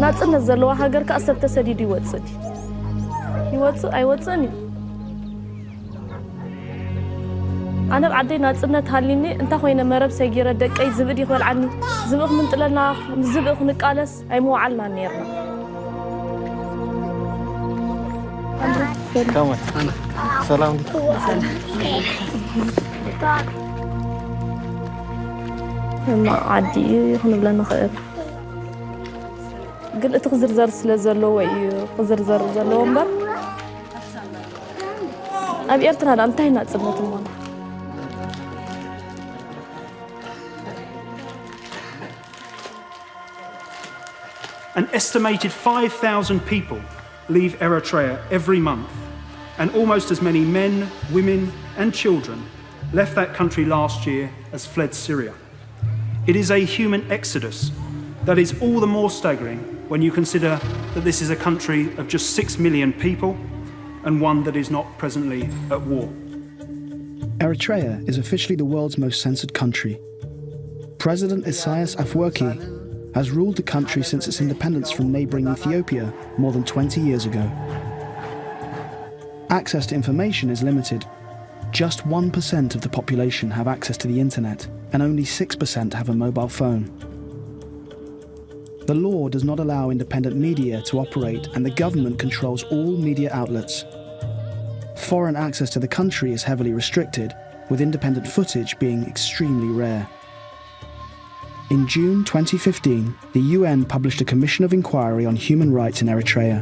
ናጽነት ዘለዋ ሃገር ከኣ ሰብ ተሰዲዱ ይወጽእ ድዩ? ይወጽእ ኣይወጽእን እዩ። ኣነ ኣብ ዓደይ ናጽነት ሃሊኒ እንታ ኮይነ መረብ ሰጊረ ደቀይ ዝብኢ ክበልዓኒ፣ ዝብኢ ክምንጥለና፣ ምስ ዝብኢ ክንቃለስ ኣይምወዓልናን ነይርና። ከመይ? ሰላም ድዩ? እማ ዓዲ እዩ ክንብለ ንኽእል። ግን እቲ ክዝርዘር ስለ ዘለዎ እዩ ክዝርዘር ዘለዎ እምበር፣ ኣብ ኤርትራ ዳ እንታይ ናጽነት እሞ? An estimated five thousand people leave Eritrea every month, and almost as many men, women, and children left that country last year as fled Syria. It is a human exodus that is all the more staggering when you consider that this is a country of just six million people and one that is not presently at war. Eritrea is officially the world's most censored country. President Isaias Afwerki has ruled the country since its independence from neighboring Ethiopia more than twenty years ago. Access to information is limited. Just one percent of the population have access to the internet, and only six percent have a mobile phone. The law does not allow independent media to operate, and the government controls all media outlets. Foreign access to the country is heavily restricted, with independent footage being extremely rare. In June twenty fifteen, the U N published a commission of inquiry on human rights in Eritrea.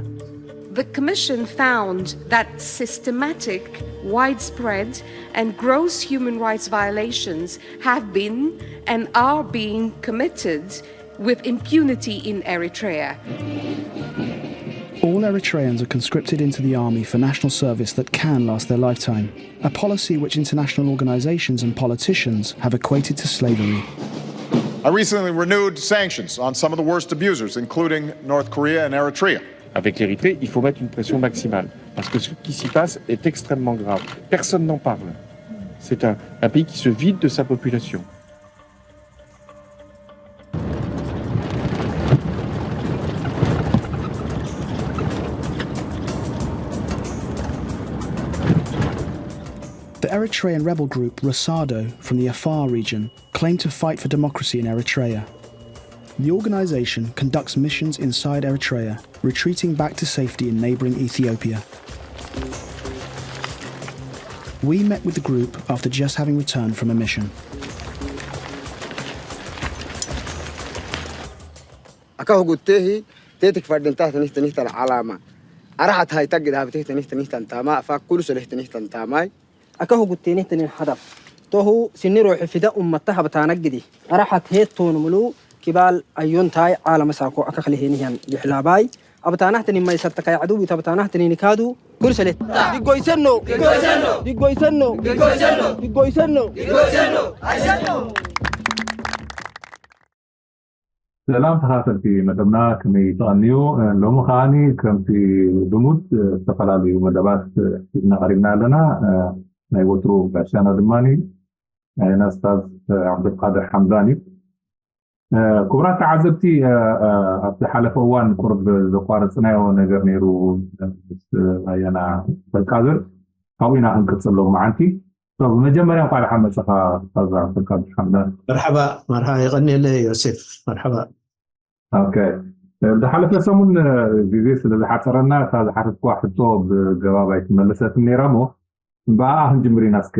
The Commission found that systematic, widespread, and gross human rights violations have been and are being committed with impunity in Eritrea. All Eritreans are conscripted into the army for national service that can last their lifetime, a policy which international organisations and politicians have equated to slavery. I recently renewed sanctions on some of the worst abusers, including North Korea and Eritrea. Avec l'Érythrée, il faut mettre une pression maximale. Parce que ce qui s'y passe est extrêmement grave. Personne n'en parle. C'est un, un pays qui se vide de sa population. The Eritrean rebel group Rosado from the Afar region claimed to fight for democracy in Eritrea. The organisation conducts missions inside Eritrea, retreating back to safety in neighbouring Ethiopia. We met with the group after just having returned from a mission. Aka hugutehi tetik fardin tahta nihta nihta alama. Arahat hai tagid habtih tanihta nihta tama fa kulu salih tanihta tamai. Aka hugutehi nihta nin hadaf. Tohu siniro hifida ummatta habtana gidi. Arahat hetun mulu kibal ayun tai alama sako aka khalihi nihan gihlabai. Abtanah tani mai satta kai adu bita abtanah tani nikadu. Kulu salih. Digoisenno. Digoisenno. Digoisenno. Digoisenno. Digoisenno. Digoisenno. ሰላም ተኻተልቲ መደብና፣ ከመይ ትቐንዩ? ሎሚ ከዓኒ ከምቲ ልሙድ ዝተፈላለዩ መደባት ሒዝና ቀሪብና ኣለና። ናይ ወትሩ ጋሻና ድማ ናይ ኡስታዝ ዓብዱልቃድር ሓምዳን እዩ። ክቡራት ተዓዘብቲ፣ ኣብቲ ሓለፈ እዋን ቁርብ ዘቋረፅናዮ ነገር ነይሩ ምስ ኣያና በልቃዝር፣ ካብኡ ኢና ክንቅፅል ሎሚ መዓንቲ። ብመጀመርያ እንኳዕ ደሓን መፀኻ ኡስታዝ ዓብዱልቃድር ሓምዳን። መርሓባ። መርሓባ። የቐንየለይ ዮሴፍ። መርሓባ። ኦኬ። ዝሓለፈ ሰሙን ግዜ ስለ ዝሓፀረና እታ ዝሓተትኳ ሕቶ ብገባብ ኣይትመለሰትን ነይራ እሞ ብኣኣ ክንጅምር ኢና እስከ።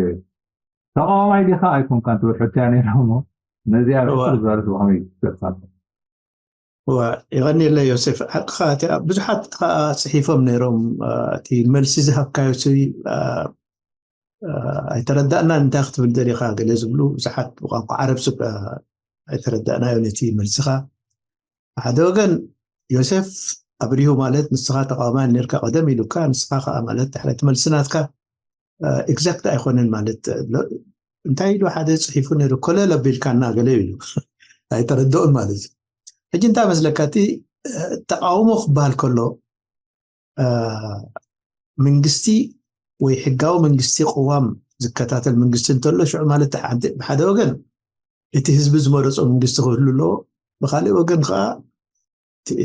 ተቃዋማይ ዲኻ ኣይኮንካን ትብል ሕቶ እያ ነይራ እሞ ነዚኣ ብሕፅር ዝበለት ብኸመይ ትገልፃ? እወ፣ የቐንየለይ ዮሴፍ። ሓቅኻ እቲኣ ብዙሓት ከዓ ፅሒፎም ነይሮም። እቲ መልሲ ዝሃብካዮ ሲ ኣይተረዳእናን እንታይ ክትብል ደሊኻ ገለ ዝብሉ ብዙሓት ብቋንቋ ዓረብ ስብ ኣይተረዳእናዮ ነቲ መልስኻ። ሓደ ወገን ዮሴፍ ኣብሪሁ ማለት ንስኻ ተቃዋማይ ነርካ ቀደም ኢሉካ ንስኻ ከዓ ማለት ድሕሪ እቲ መልሲ ናትካ exact ኣይኮነን ማለት እንታይ ኢሉ ሓደ ፅሒፉ ነይሩ ኮለል ኣቢልካና ገለ ኢሉ ኣይተረድኦን ማለት እዩ። ሕጂ እንታይ መስለካ እቲ ተቃውሞ ክበሃል ከሎ መንግስቲ ወይ ሕጋዊ መንግስቲ ቅዋም ዝከታተል መንግስቲ እንተሎ ሽዑ ማለት ብሓደ ወገን እቲ ህዝቢ ዝመረፆ መንግስቲ ክህሉ ኣለዎ። ብካሊእ ወገን ከዓ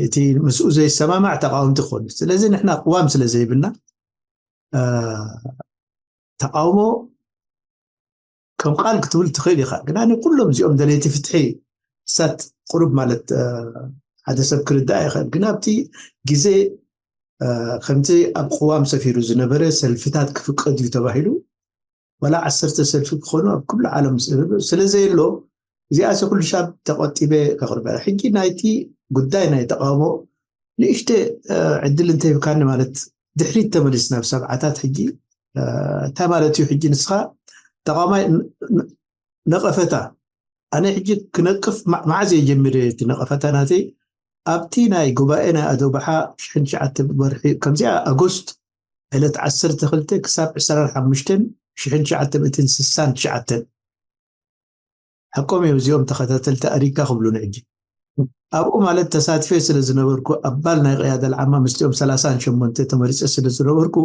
እቲ ምስኡ ዘይሰማማዕ ተቃወምቲ ክኾኑ። ስለዚ ንሕና ቅዋም ስለ ዘይብልና ተቃውሞ ከም ቃል ክትብል ትኽእል ኢኻ። ግን ኣነ ኩሎም እዚኦም ደለይቲ ፍትሒ እሳት ቁሩብ ማለት ሓደ ሰብ ክርዳእ ይኽእል። ግን ኣብቲ ግዜ ከምቲ ኣብ ቅዋም ሰፊሩ ዝነበረ ሰልፍታት ክፍቀድ እዩ ተባሂሉ ዋላ ዓሰርተ ሰልፊ ክኾኑ ኣብ ኩሉ ዓለም ስለዘየሎ እዚኣ ሲ ኩሉ ሻብ ተቆጢበ ከቕርበ። ሕጂ ናይቲ ጉዳይ ናይ ተቃውሞ ንእሽተ ዕድል እንተይብካኒ ማለት ድሕሪት ተመሊስ ናብ ሰብዓታት ሕጂ እንታይ ማለት እዩ? ሕጂ ንስኻ ተቃዋማይ ነቐፈታ ኣነ ሕጂ ክነቅፍ መዓዝ እየ ጀሚረ እቲ ነቐፈታ ናተይ ኣብቲ ናይ ጉባኤ ናይ ኣደባሓ ሽሕን ትሽዓተ ወርሒ ከምዚኣ ኣጎስት ዕለት ዓሰርተ ክልተ ክሳብ ዕስራን ሓሙሽተን ሽሕን ትሽዓተ ሚእትን ስሳን ትሽዓተን ሓቆም እዮም እዚኦም ተኸታተልቲ ኣሪካ ክብሉኒ ሕጂ ኣብኡ ማለት ተሳትፌ ስለ ዝነበርኩ ኣባል ናይ ቅያደ ልዓማ ምስቲኦም ሰላሳን ሸሞንተ ተመሪፀ ስለ ዝነበርኩ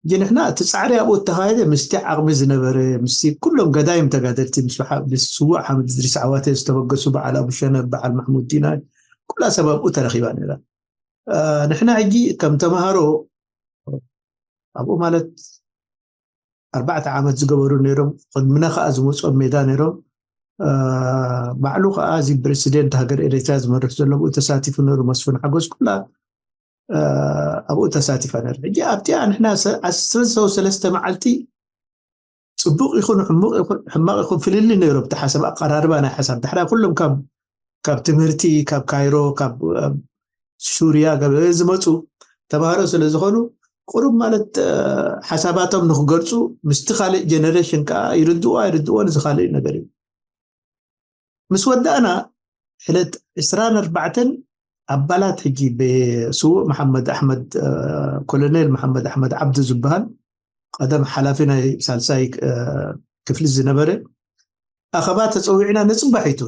ሕጂ ንሕና እቲ ጻዕሪ ኣብኡ እተኻየደ ምስቲ ዓቕሚ ዝነበረ ምስቲ ኩሎም ገዳይም ተጋደልቲ ምስ ስዉእ ሓምድ እድሪስ ዓዋተ ዝተበገሱ በዓል ኣቡሸነ በዓል ማሕሙድ ዲና ኩላ ሰብ ኣብኡ ተረኺባ ነራ ንሕና ሕጂ ከም ተምሃሮ ኣብኡ ማለት ኣርባዕተ ዓመት ዝገበሩ ነይሮም ቅድምና ከዓ ዝመፁኦም ሜዳ ነይሮም ባዕሉ ከዓ እዚ ፕሬሲደንት ሃገር ኤርትራ ዝመርሕ ዘሎ ብኡ ተሳቲፉ ነሩ መስፍን ሓጎስ ኩላ ኣብኡ ተሳቲፋ ነር ሕጂ ኣብቲኣ ንሕና ዓስርተ ሰለስተ መዓልቲ ፅቡቅ ይኹን ሕማቅ ይኹን ፍልሊ ነይሩ ብቲ ሓሳብ ኣቀራርባ ናይ ሓሳብ ዳሕራ ኩሎም ካብ ካብ ትምህርቲ ካብ ካይሮ ካብ ሱርያ ዝመፁ ተምሃሮ ስለ ዝኾኑ ቁሩብ ማለት ሓሳባቶም ንክገልፁ ምስቲ ካልእ ጀነሬሽን ከዓ ይርድዎ ኣይርድዎ ንዚ ካልእ ነገር እዩ ምስ ወዳእና ዕለት ዕስራን ኣርባዕተን ኣባላት ሕጂ ብስዉእ መሓመድ ኣሕመድ ኮሎኔል መሓመድ ኣሕመድ ዓብዱ ዝበሃል ቀደም ሓላፊ ናይ ሳልሳይ ክፍሊ ዝነበረ ኣኸባ ተፀዊዕና ንፅባሒቱ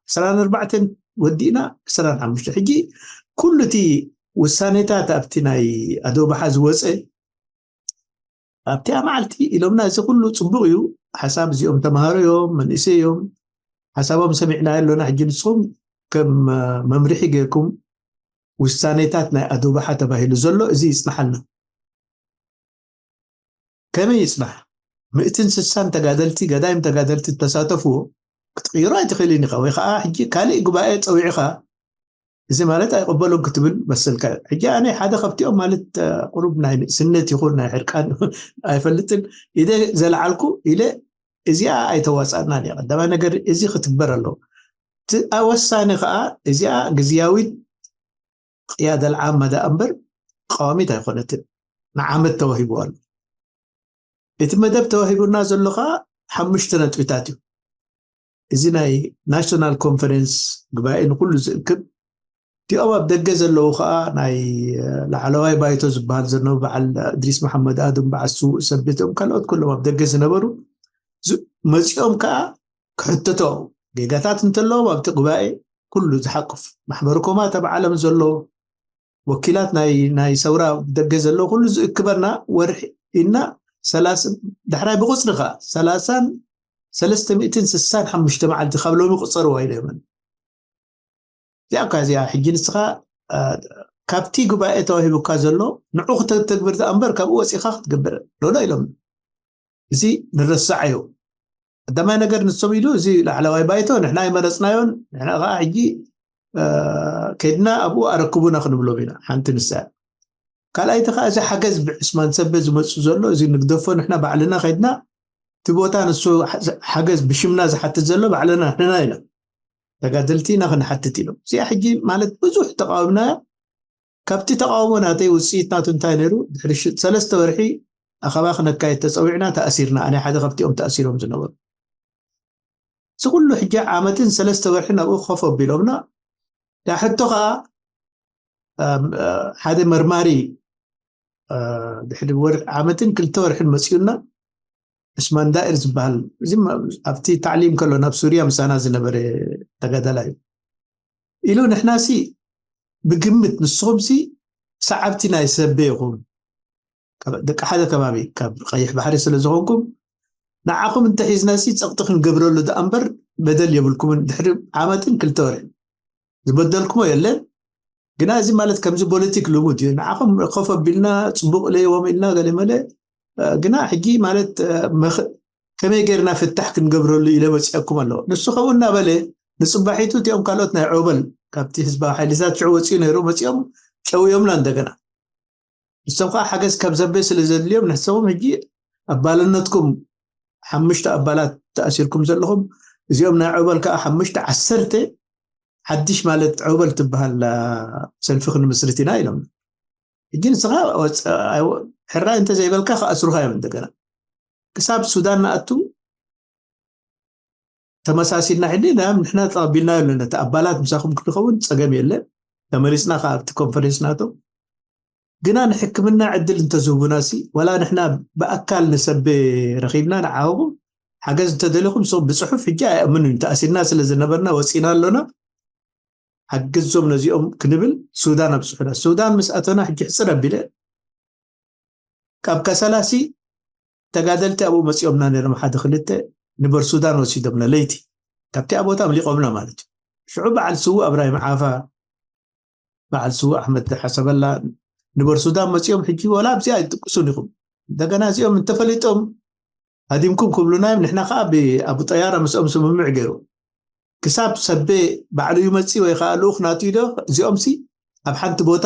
ዕስራን ኣርባዕተን ወዲእና ዕስራን ሓሙሽተ ሕጂ ኩሉ እቲ ውሳኔታት ኣብቲ ናይ ኣደባሓ ዝወፀ ኣብቲኣ መዓልቲ ኢሎምና እዚ ኩሉ ፅቡቅ እዩ ሓሳብ እዚኦም ተምሃሮ እዮም መንእሰይ እዮም ሓሳቦም ሰሚዕና ኣለና ሕጂ ንስኹም ከም መምርሒ ገይርኩም ውሳኔታት ናይ ኣደባሓ ተባሂሉ ዘሎ እዚ ይፅናሓልና ከመይ ይፅናሕ ምእትን ስሳን ተጋደልቲ ገዳይም ተጋደልቲ ዝተሳተፍዎ ክትቅይሮ ኣይትኽእልን ኢኻ ወይ ከዓ ሕጂ ካሊእ ጉባኤ ፀዊዕኻ እዚ ማለት ኣይቀበሉን ክትብል መሰልካ እዩ ሕጂ ኣነ ሓደ ካብቲኦም ማለት ቁሩብ ናይ ንእስነት ይኹን ናይ ሕርቃን ኣይፈልጥን ኢደ ዘለዓልኩ ኢለ እዚኣ ኣይተዋፃእናን እያ ቀዳማይ ነገር እዚ ክትግበር ኣለዎ እቲ ኣወሳኒ ከዓ እዚኣ ግዝያዊት ቅያደ ልዓማ ደኣ እምበር ቀዋሚት ኣይኮነትን ንዓመት ተዋሂቡ ኣሎ እቲ መደብ ተዋሂቡና ዘሎ ከዓ ሓሙሽተ ነጥብታት እዩ እዚ ናይ ናሽናል ኮንፈረንስ ጉባኤ ንኩሉ ዝእክብ እቲኦም ኣብ ደገ ዘለዉ ከዓ ናይ ላዕለዋይ ባይቶ ዝበሃል ዘሎ በዓል እድሪስ መሓመድ ኣድም በዓል ስውእ ሰብቶም ካልኦት ኩሎም ኣብ ደገ ዝነበሩ መፂኦም ከዓ ክሕተቶ ጌጋታት እንተለዎም ኣብቲ ጉባኤ ኩሉ ዝሓቅፍ ማሕበረ ኮማ ተብ ዓለም ዘሎ ወኪላት ናይ ናይ ሰውራ ደገ ዘሎ ኩሉ ዝእክበና ወርሒ እና ሰላሳ ዳሕራይ ብቁፅሪ ከዓ ሰላሳን ሰለስተ ሚእትን ስሳን ሓሙሽተ መዓልቲ ካብ ሎሚ ቁፀርዋ ኢለ የመን እዚኣ እኳ እዚኣ ሕጂ ንስኻ ካብቲ ጉባኤ ተዋሂቡካ ዘሎ ንዑ ክተግብር ዝኣ እምበር ካብኡ ወፂኻ ክትገብር ሎሎ ኢሎም እዚ ንረሳዕ እዩ ቀዳማይ ነገር ንሶም ኢሉ እዚ ላዕለዋይ ባይቶ ንሕና ኣይመረፅናዮን ንሕና ከዓ ሕጂ ከድና ኣብኡ ኣረክቡና ክንብሎም ኢና ሓንቲ ንሳ ካልኣይቲ ከዓ እዚ ሓገዝ ብዕስማን ሰበ ዝመፁ ዘሎ እዚ ንግደፎ ንሕና ባዕልና ከድና እቲ ቦታ ንሱ ሓገዝ ብሽምና ዝሓትት ዘሎ ባዕልና ንሕና ኢና ተጋደልቲ ኢና ክንሓትት ኢሎም እዚኣ ሕጂ ማለት ብዙሕ ተቃዊምናዮ ካብቲ ተቃውሞ ናተይ ውፅኢት ናቱ እንታይ ነይሩ ድሕሪ ሰለስተ ወርሒ ኣኸባ ክነካየድ ተፀዊዕና ተኣሲርና ኣነ ሓደ ካብቲኦም ተኣሲሮም ዝነበሩ እዚ ኩሉ ሕጂ ዓመትን ሰለስተ ወርሕን ኣብኡ ኮፍ ኣቢሎምና ዳ ሕቶ ከዓ ሓደ መርማሪ ድሕሪ ዓመትን ክልተ ወርሕን መፅኡና እስማን ዳኢር ዝበሃል እዚ ኣብቲ ታዕሊም ከሎ ናብ ሱርያ ምሳና ዝነበረ ተጋዳላ እዩ ኢሉ ንሕናሲ ብግምት ንስኹምሲ ሰዓብቲ ናይ ሰበ ይኹም ደቂ ሓደ ከባቢ ካብ ቀይሕ ባሕሪ ስለ ዝኾንኩም ንዓኹም እንተሒዝናሲ ፀቕጢ ክንገብረሉ ደኣ እምበር በደል የብልኩምን ድሕሪ ዓመትን ክልተ ወርሕን ዝበደልኩሞ የለን። ግና እዚ ማለት ከምዚ ፖለቲክ ልሙድ እዩ። ንዓኹም ኮፍ ኣቢልና ጽቡቕ ለይዎም ኢልና ገለ መለ፣ እ፣ ግና ሕጂ ማለት፣ እ፣ መኽ-፣ ከመይ ጌርና ፍታሕ ክንገብረሉ ኢለ መጺአኩም ኣለዎ። ንሱ ከምኡ እናበለ ንጽባሒቱ እቲኦም ካልኦት ናይ ዑበል ካብቲ ህዝባዊ ሓይልታት ሽዑ ወጺኡ ነይሩ፣ መጺኦም ጨውዮምና እንደገና። ንሶም ከዓ ሓገዝ ካብ ዘቤ ስለ ዘድልዮም ንሕሰቦም ሕጂ ኣባልነትኩም ሓሙሽተ ኣባላት ተኣሲርኩም ዘለኹም፣ እዚኦም ናይ ዑበል ከዓ ሓሙሽተ ዓሰርተ ሓድሽ ማለት ዑበል ትበሃል ሰልፊ ክንምስርት ኢና ኢሎም። ሕጂ ንስኻ ወፅ-፣ ኣይወ-፣ ሕራይ እንተዘይበልካ ክኣስሩኻ እዮም እንደገና። ክሳብ ሱዳን ንኣቱ ተመሳሲልና ሕጂ ንሕና ተቐቢልና ኣለና። እቲ ኣባላት ምሳኹም ክንኸውን ጸገም የለን። ተመሪጽና ከኣ ኣብቲ ኮንፈረንስ ናቶም። ግና ንሕክምና ዕድል እንተዝህቡና ሲ፣ ዋላ ንሕና ብኣካል ንሰቤ ረኺብና ንዓኹም ሓገዝ እንተደሊኹም፣ ንስኹም ብጽሑፍ ሕጂ ኣይኣምኑን። ተኣሲርና ስለ ዝነበርና ወጺና ኣሎና፣ ሓግዞም ነዚኦም ክንብል ሱዳን ኣብጽሑና። ሱዳን ምስ ኣተና ሕጂ ሕጽር ኣቢለ ካብ ከሰላሲ ተጋደልቲ ኣብኡ መጺኦምና ነይሮም፣ ሓደ ክልተ ንበር ሱዳን ወሲዶምና ለይቲ። ካብቲ ኣብ ቦታ ኣምሊቖምና ማለት እዩ። ሽዑ በዓል ስዉእ እብራሂም ዓፋ፣ በዓል ስዉእ ኣሕመድ ሓሰበላ ንበር ሱዳን መጺኦም። ሕጂ ወላ ኣብዚኣ ኣይትጥቅሱን ኢኹም። እንደገና እዚኦም እንተፈሊጦም ሃዲምኩም ክብሉና እዮም። ንሕና ከኣ ብ-፣ ኣቡ ጠያራ ምስኦም ስምምዕ ገይሩ። ክሳብ ሰቤ ባዕሉ ይመጽእ ወይ ከኣ ልኡኽ ናቱ ኢዶ፣ እዚኦምሲ ኣብ ሓንቲ ቦታ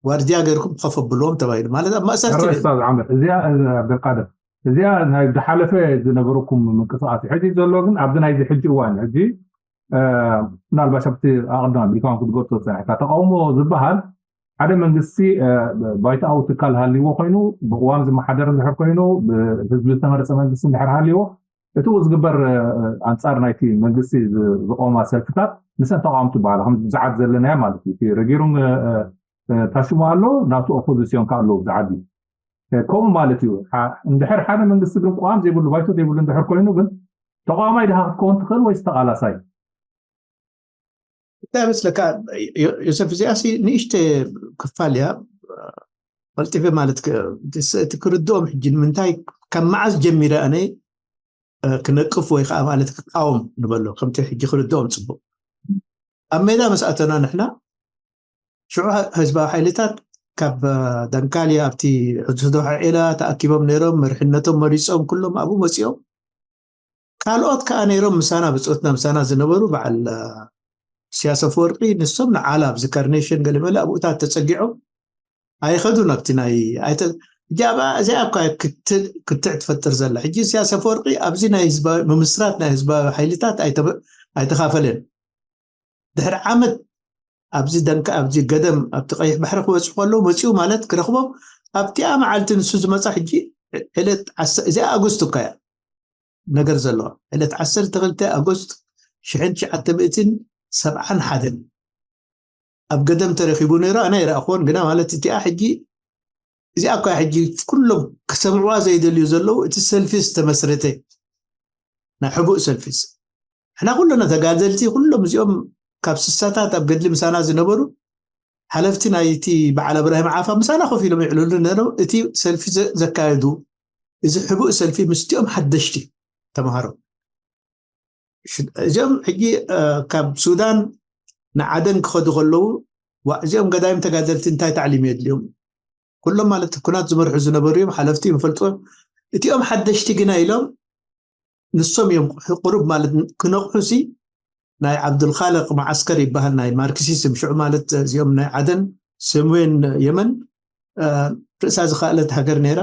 ዋርድያ ገይርኩም ኮፍ ኣብልዎም ተባሂሉ። ማለት ኣብ ማእሰርቲ ሕራይ ነይሩ። ኡስታዝ ዓመር፣ እዚኣ፣ እዚ ዓብደልቃድር፣ እዚኣ ናይ ዝሓለፈ ዝነበረኩም ምንቅስቃስ እዩ። ሕጂ ዘሎ ግን ኣብዚ ናይዚ ሕጂ እዋን ሕጂ፣ እ፣ ምናልባት ኣብቲ ኣቐድም ኣቢልካ ክትገልጾ ዝጸናሕካ ተቃውሞ ዝበሃል ሓደ መንግስቲ፣ እ፣ ባይቶኣዊ ትካል ሃልይዎ ኮይኑ፣ ብቅዋም ዝመሓደር እንድሕር ኮይኑ፣ ብህዝቢ ዝተመረጸ መንግስቲ እንድሕር ሃልይዎ፣ እቲ ዝግበር፣ እ፣ ኣንጻር ናይቲ መንግስቲ ዝ-፣ ዝቆማ ሰልፍታት ንሰን ተቃወምቲ ይበሃላ። ከም ብዝዓት ዘለናዮ ማለት እዩ። እቲ ረጊሩም፣ እ፣ እ፣ ታሽሙ ኣሎ፣ ናቱ ኦፖዚሲዮን ከኣ ኣለዉ ብዝዓት እዩ። እ፣ ከምኡ ማለት እዩ። ሓ-፣ እንድሕር ሓደ መንግስቲ ግን ቅዋም ዘይብሉ፣ ባይቶ ዘይብሉ እንድሕር ኮይኑ ግን ተቃዋማይ ድኻ ክትከውን ትኽእል ወይስ ተቃላሳይ? እንታይ መስለካ ዮ-፣ ዮሴፍ፣ እዚኣሲ ንእሽተ ክፋል እያ። ቀልጢፈ ማለት ክ-፣ እቲ ስ-፣ እቲ ክርድኦም ሕጂ ንምንታይ ካብ መዓዝ ጀሚረ ኣነ፣ እ፣ ክነቅፍ ወይ ከዓ ማለት ክቃወም ንበሎ፣ ከምቲ ሕጂ ክርድኦም ጽቡቕ። ኣብ ሜዳ ምስ ኣተና ንሕና ሽዑ ህ-፣ ህዝባዊ ሓይልታት ካብ፣ እ፣ ደንካልያ ኣብቲ ሕድሕዶ ዒላ ተኣኪቦም ነይሮም፣ መሪሕነቶም መሪጾም ኩሎም ኣብኡ መጺኦም። ካልኦት ከኣ ነይሮም ምሳና፣ ብጾትና ምሳና ዝነበሩ በዓል፣ እ፣ ኢሳያስ ኣፈወርቂ፣ ንሶም ንዓላ ኣብዚ ካርኔሽን ገለመለ ኣብኡታት ተጸጊዖም ኣይኸዱን ኣብቲ ናይ ኣይተ-፣ ሕጂ ኣብኣ እዚኣ እኳ ክትዕ፣ ክትዕ ትፈጥር ዘላ። ሕጂ ኢሳያስ ኣፈወርቂ ኣብዚ ናይ ህዝባዊ ምምስራት ናይ ህዝባዊ ሓይልታት ኣይተ-፣ ኣይተኻፈለን። ድሕሪ ዓመት ኣብዚ ደንከ፣ ኣብዚ ገደም ኣብቲ ቀይሕ ባሕሪ ክበጽሑ ከለዉ መጺኡ ማለት ክረኽቦም ኣብቲኣ መዓልቲ ንሱ ዝመጻ ሕጂ ዕለት ዓሰ-፣ እዚኣ ኣጎስት እኳ እያ። ነገር ዘለዋ ዕለት ዓሰርተ ክልተ ኣጎስት ሽሕን ትሽዓተ ሚእትን ሰብዓን ሓደን ኣብ ገደም ተረኺቡ ነይሩ። ኣነ ኣይረኣኽዎን፣ ግና ማለት እቲኣ ሕጂ እዚኣ እኳ ሕጂ ኩሎም ክሰምዕዋ ዘይደልዩ ዘለዉ እቲ ሰልፊ ዝተመስረተ ናይ ሕቡእ ሰልፊስ ሕና ኩልና ተጋደልቲ ኩሎም እዚኦም ካብ ስሳታት ኣብ ገድሊ ምሳና ዝነበሩ ሓለፍቲ ናይቲ በዓል እብራሂም ዓፋ ምሳና ኮፍ ኢሎም ይዕልሉ ነይሮም። እቲ ሰልፊ ዘ-፣ ዘካየዱ እዚ ሕቡእ ሰልፊ ምስቲኦም ሓደሽቲ ተምሃሮ። ሽ-፣ እዚኦም ሕጂ፣ እ፣ ካብ ሱዳን ንዓደን ክኸዱ ከለዉ፣ ዋ፣ እዚኦም ገዳይም ተጋደልቲ እንታይ ታዕሊም የድልዮም? ኩሎም ማለት ኩናት ዝመርሑ ዝነበሩ እዮም፣ ሓለፍቲ እዮም፣ ፈልጦ። እቲኦም ሓደሽቲ ግና ኢሎም ንሶም እዮም ቁሩብ ማለት ክነቕሑሲ ናይ ዓብዱልኻልቅ መዓስከር ይበሃል፣ ናይ ማርክሲዝም ሽዑ ማለት እዚኦም ናይ ዓደን ሰሜን የመን፣ እ፣ ርእሳ ዝኸኣለት ሃገር ነይራ።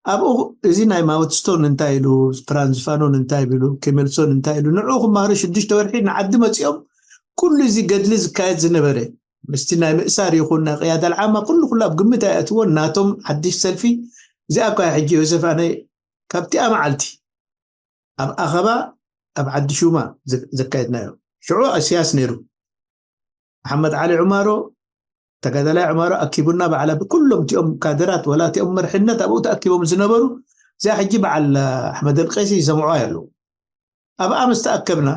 ኣብኡ እዚ ናይ ማውትስቶን እንታይ ኢሉ፣ ፍራንዝ ፋኖን እንታይ ቢሉ፣ ኬመልሶን እንታይ ኢሉ፣ ንዕኡ ክመሃሩ ሽዱሽተ ወርሒ ንዓዲ መጺኦም። ኩሉ እዚ ገድሊ ዝካየድ ዝነበረ ምስቲ ናይ ምእሳር ይኹን ናይ ቅያዳ ልዓማ ኩሉ ኩሉ ኣብ ግምት ኣይኣትዎን። ናቶም ሓድሽ ሰልፊ እዚኣ እኳ ሕጂ ዮሴፍ ኣነ ካብቲኣ መዓልቲ ኣብ ኣኸባ ኣብ ዓዲ ሹማ ዘ-፣ ዘካየድናዮ። ሽዑ እስያስ ነይሩ፣ መሓመድ ዓሊ ዑማሮ፣ ተጋዳላይ ዑማሮ ኣኪቡና በዓል ኣቢ-፣ ኩሎም እቲኦም ካድራት ወላ እቲኦም መርሕነት ኣብኡ ተኣኪቦም ዝነበሩ፣ እዚኣ ሕጂ በዓል ኣሕመድ ኣልቀይሲ ይሰምዑ ኣለዉ። ኣብኣ ምስ ተኣከብና፣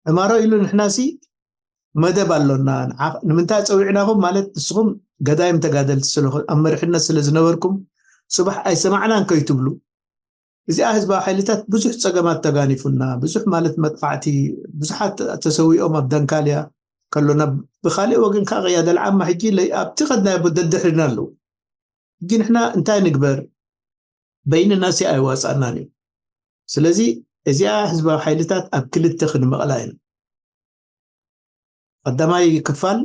ዑማሮ ኢሉ ንሕናሲ መደብ ኣሎና፣ ንዓ-፣ ንምንታይ ጸዊዕናኹም ማለት ንስኹም ገዳይም ተጋደልቲ ስለኹ-፣ ኣብ መርሕነት ስለ ዝነበርኩም፣ ጽባሕ ኣይሰማዕናን ከይትብሉ፣ እዚኣ ህዝባዊ ሓይልታት ብዙሕ ጸገማት ተጋኒፉና፣ ብዙሕ ማለት መጥቃዕቲ፣ ብዙሓት ተሰዊኦም ኣብ ደንካልያ፣ ከሎና፣ ብኻሊእ ወገን ከዓ ቅያደ ልዓማ ሕጂ ለይ ኣብቲ ከድናዮ ደድሕሪና ኣለዉ። ሕጂ ንሕና እንታይ ንግበር? በይንና ሲ ኣይዋፃናን እዩ። ስለዚ እዚኣ ህዝባዊ ሓይልታት ኣብ ክልተ ክንመቕላ ኢና። ቀዳማይ ክፋል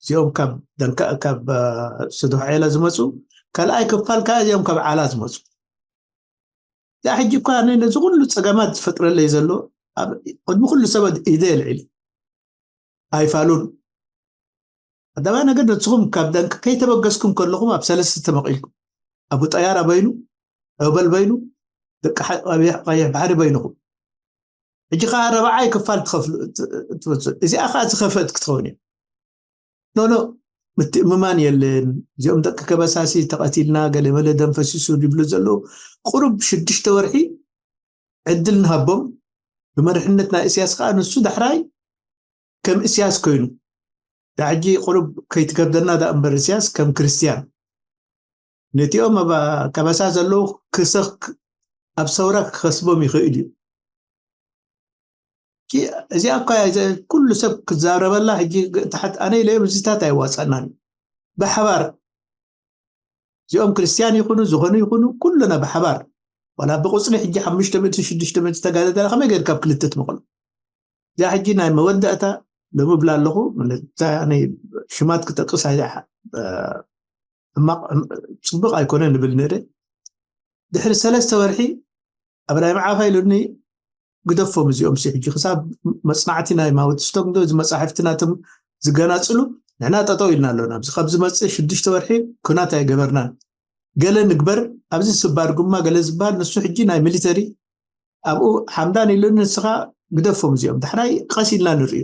እዚኦም ካብ ደንካ ካብ ስዱሕ ዔላ ዝመፁ፣ ካልኣይ ክፋል ከዓ እዚኦም ካብ ዓላ ዝመፁ። እዚኣ ሕጂ እኳ ነዚ ኩሉ ፀገማት ዝፈጥረለይ ዘሎ፣ ቅድሚ ኩሉ ሰበት ኢደ የልዕል፣ ኣይፋሉን። ቀዳማይ ነገር ንስኹም ካብ ደንክ ከይተበገስኩም ከለኹም ኣብ ሰለስተ ተመቒልኩም፣ ኣቡ ጠያራ በይኑ፣ ኦበል በይኑ፣ ደቂ ቀይሕ ባሕሪ በይንኹም። ሕጂ ከዓ ረብዓይ ክፋል ትኸፍሉ። እዚኣ ከዓ ዝኸፈት ክትኸውን እየ። ኖኖ፣ ምትእምማን የለን። እዚኦም ደቂ ከበሳሲ ተቐቲልና ገለመለ ደም ፈሲሱ ዝብሉ ዘለዉ፣ ቁሩብ ሽዱሽተ ወርሒ ዕድል ንሃቦም። ብመርሕነት ናይ እስያስ ከዓ ንሱ ዳሕራይ ከም እስያስ ኮይኑ፣ ዳሕጂ ቁሩብ ከይትከብደና ዳ እምበር እስያስ ከም ክርስትያን ነቲኦም ኣብ ከበሳ ዘለዉ ክሰክ ኣብ ሰውራ ክኸስቦም ይኽእል እዩ። እዚኣ እኳ ኩሉ ሰብ ክዛረበላ ሕጂ ታሕት ኣነ ኢለ ምስታት ኣይዋፀናን። ብሓባር እዚኦም ክርስትያን ይኹኑ ዝኾኑ ይኹኑ ኩሉና ብሓባር ዋላ ብቁፅሪ ሕጂ ሓሙሽተ ሚእቲ ሽዱሽተ ሚእቲ ተጋዳዳላ ከመይ ገይርካ ኣብ ክልተ ትመቕሎ? እዚኣ ሕጂ ናይ መወዳእታ ሎሚ ብላ ኣለኹ። ሽማት ክጠቅስ ሕማቕ ፅቡቅ ኣይኮነ ንብል ነረ። ድሕሪ ሰለስተ ወርሒ ኣብ ናይ መዓፋ ኢሉኒ፣ ግደፎም እዚኦም ሲ ሕጂ ክሳብ መፅናዕቲ ናይ ማውትስቶክ ዶ እዚ መፃሕፍቲ ናቶም ዝገናፅሉ ንሕና ጠጠው ኢልና ኣለና። ኣብዚ ካብ ዝመፅእ ሽዱሽተ ወርሒ ኩናት ኣይገበርናን። ገለ ንግበር፣ ኣብዚ ስባር ጉማ ገለ ዝበሃል ንሱ ሕጂ ናይ ሚሊተሪ ኣብኡ ሓምዳን ኢሉኒ፣ ንስኻ ግደፎም እዚኦም ዳሕራይ ቀስ ኢልና ንርእዩ።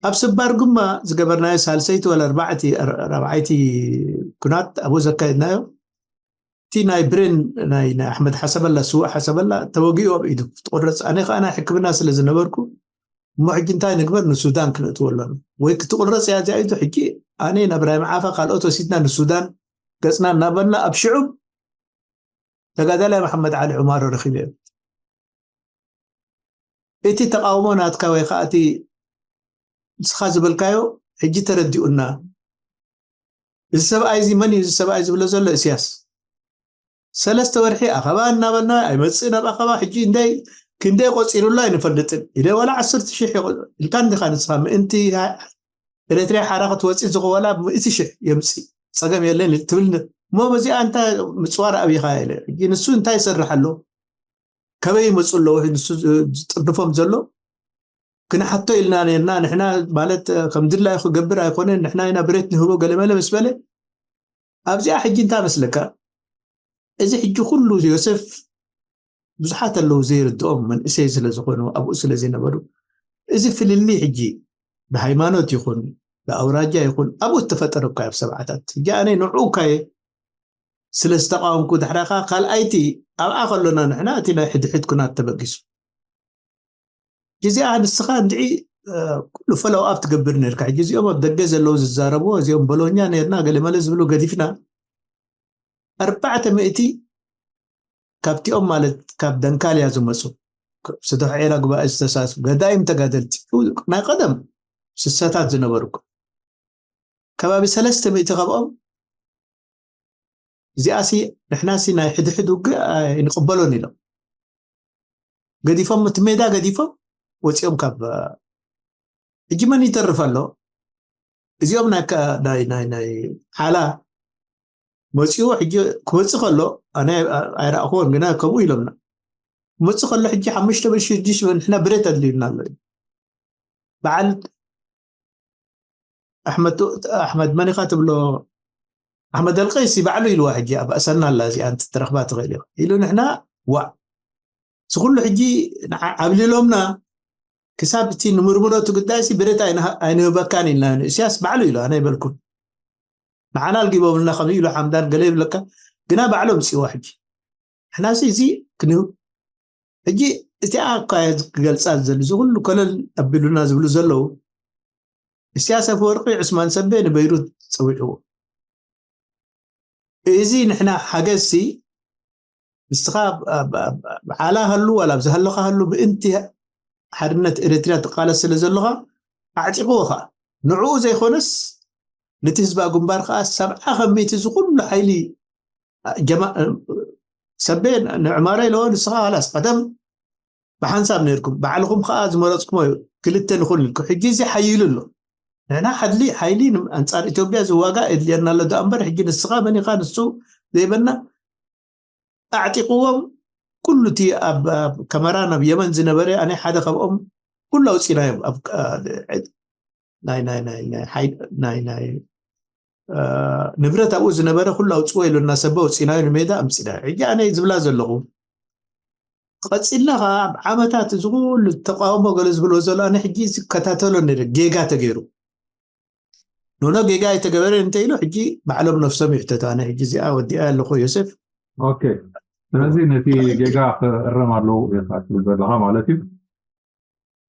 ኣብ ስባር ጉማ ዝገበርናዮ ሳልሰይቲ ወላ ኣርባዕቲ ራብዓይቲ ኩናት ኣብኡ ዘካየድናዮ እቲ ናይ ብሬን ናይ ኣሕመድ ሓሰበላ ስውእ ሓሰበላ ተወጊኡ ኣብ ኢዱ ክትቁረፅ ኣነ ከዓ ናይ ሕክምና ስለ ዝነበርኩ እሞ ሕጂ እንታይ ንግበር ንሱዳን ክነእትወ ኣለና ወይ ክትቁረፅ እያ እዚኣ ኢዱ ሕጂ ኣነ ናብ ራይ መዓፋ ካልኦት ወሲድና ንሱዳን ገፅና እናበልና ኣብ ሽዑብ ተጋዳላይ መሓመድ ዓሊ ዑማሮ ረኪበ እቲ ተቃውሞ ናትካ ወይ ከዓ እቲ ንስኻ ዝበልካዮ ሕጂ ተረዲኡና። እዚ ሰብኣይ እዚ መን እዩ እዚ ሰብኣይ ዝብሎ ዘሎ እስያስ? ሰለስተ ወርሒ ኣኸባ እናበልና ኣይመፅእ ናብ ኣኸባ ሕጂ እንደይ ክንደይ ቆፂሩሉ ኣይንፈልጥን ኢለ ዋላ ዓሰርተ ሽሕ ኢልካ እንዲኻ ንስኻ ምእንቲ ኤረትርያ ሓራ ክትወፅእ ዝኸወላ ምእቲ ሽሕ የምፅእ ፀገም የለን ትብል እሞ በዚኣ እንታይ ምፅዋር ኣብይኻ ኢለ ሕጂ ንሱ እንታይ ይሰርሕ ኣሎ ከበይ ይመፁ ኣለዉ ንሱ ዝጥርድፎም ዘሎ ክንሓቶ ኢልና ነርና ንሕና ማለት ከም ድላዩ ክገብር ኣይኮነን ንሕና ኢና ብሬት ንህቦ ገለመለ ምስ በለ ኣብዚኣ ሕጂ እንታይ መስለካ እዚ ሕጂ ኩሉ ዮሴፍ ብዙሓት ኣለዉ ዘይርድኦም መንእሰይ ስለ ዝኾኑ ኣብኡ ስለ ዘይነበሩ እዚ ፍልልይ ሕጂ ብሃይማኖት ይኹን ብኣውራጃ ይኹን ኣብኡ ዝተፈጠረ እኳ ኣብ ሰብዓታት ሕጂ ኣነ ንዑ እኳ ስለ ዝተቃወምኩ ድሕራኻ ካልኣይቲ ኣብኣ ከሎና ንሕና እቲ ናይ ሕድሕድ ኩናት ተበጊሱ እዚኣ ንስኻ እንድዒ ኩሉ ፈለው ኣብ ትገብር ነርካ ሕጂ እዚኦም ኣብ ደገ ዘለዉ ዝዛረብዎ እዚኦም ቦሎኛ ነርና ገለመለ ዝብሉ ገዲፍና ኣርባዕተ ሚእቲ ካብቲኦም ማለት ካብ ደንካልያ ዝመፁ ስዶሕ ዔላ ጉባኤ ዝተሳትፉ ገዳይም ተጋደልቲ ናይ ቀደም ስሰታት ዝነበሩ እኮ ከባቢ ሰለስተ ሚእቲ ካብኦም እዚኣሲ ንሕናሲ ናይ ሕድሕድ ውግእ ኣይንቅበሎን ኢሎም ገዲፎም እቲ ሜዳ ገዲፎም ወፂኦም ካብ ሕጂ መን ይተርፍ ኣሎ እዚኦም ናይ ዓላ መፂኡ ሕጂ ክወፅእ ከሎ ኣነ ኣይረእክዎን ግና ከምኡ ኢሎምና ክመፅእ ከሎ ሕጂ ሓሙሽተ ብር ሽዱሽተ ብር ንሕና ብሬት ኣድልዩና ኣሎ በዓል ኣሕመድ ኣሕመድ መን ኢኻ ትብሎ ኣሕመድ ኣልቀይሲ ባዕሉ ኢልዋ ሕጂ ኣብ ኣእሰና ኣላ እዚኣ እንትትረኽባ ትኽእል ኢኻ ኢሉ ንሕና ዋዕ እዚ ኩሉ ሕጂ ዓብሊሎምና ክሳብ እቲ ንምርምሮ እቲ ጉዳይ ሲ ብረት ኣይንህበካን ኢልና ንእስያስ ባዕሉ ኢሉ ኣነ ይበልኩን ንዓና ኣልጊቦምልና ከም ኢሉ ሓምዳን ገለ ይብለካ ግና ባዕሎም ፅዋ ሕጂ ንሕና ሲ እዚ ክንህብ ሕጂ እቲኣ እኳ ክገልፃ ዝደሊ እዚ ኩሉ ኮለል ኣቢሉና ዝብሉ ዘለዉ እስያስ ኣፈወርቂ ዑስማን ሰቤ ንበይሩት ፀዊዕዎ እዚ ንሕና ሓገዝሲ ንስኻ ዓላ ሃሉ ዋላ ኣብዚ ሃለኻ ሃሉ ምእንቲ ሓድነት ኤርትርያ ትቃለስ ስለ ዘለኻ ኣዕጢቕዎ ኸዓ ንዕኡ ዘይኮነስ፣ ነቲ ህዝባዊ ግንባር ከዓ ሰብዓ ከሚእቲ እዚ ኩሉ ሓይሊ ጀማ-፣ ሰቤ ንዕማረ ኢለዎ፣ ንስኻ ላስ ቀደም ብሓንሳብ ነርኩም፣ ባዕልኹም ከዓ ዝመረፅኩሞ እዩ። ክልተ ንኹን ኢልኩ። ሕጂ እዚ ሓይሉ ኣሎ። ንሕና ሓድሊ ሓይሊ ን-፣ ኣንፃር ኢትዮጵያ ዝዋጋ የድልየና ኣሎ። ዳ እምበር ሕጂ ንስኻ መን ኢኻ፣ ንሱ ዘይበልና ኣዕጢቕዎም። ኩሉ እቲ ኣብ፣ ኣብ ከመራን ኣብ የመን ዝነበረ፣ ኣነ ሓደ ካብኦም፣ ኩሉ ኣውፂናዮም። ኣብ፣ አ፣ ናይ፣ ናይ፣ ናይ፣ ናይ፣ ሓይ-፣ ናይ፣ ናይ፣ አ፣ ንብረት ኣብኡ ዝነበረ ኩሉ ኣውፅዎ ኢሉና፣ ሰብ ኣውፂናዮ ንሜዳ ኣምፂና። ሕጂ ኣነ ዝብላ ዘለኹ፣ ቀፂልና ከዓ ኣብ ዓመታት እዚ ኩሉ ተቃውሞ ገለ ዝብሎ ዘሎ፣ ኣነ ሕጂ ዝከታተሎ ነይረ፣ ጌጋ ተገይሩ። ኖኖ፣ ጌጋ ኣይተገበረ እንተ ኢሉ፣ ሕጂ ባዕሎም ነፍሶም ይሕተቱ። ኣነ ሕጂ እዚኣ ወዲኣ ኣለኹ፣ ዮሴፍ። ኦኬ፣ ስለዚ ነቲ ጌጋ ክእረም ኣለዎ ኢኻ ትብል ዘለኻ ማለት እዩ።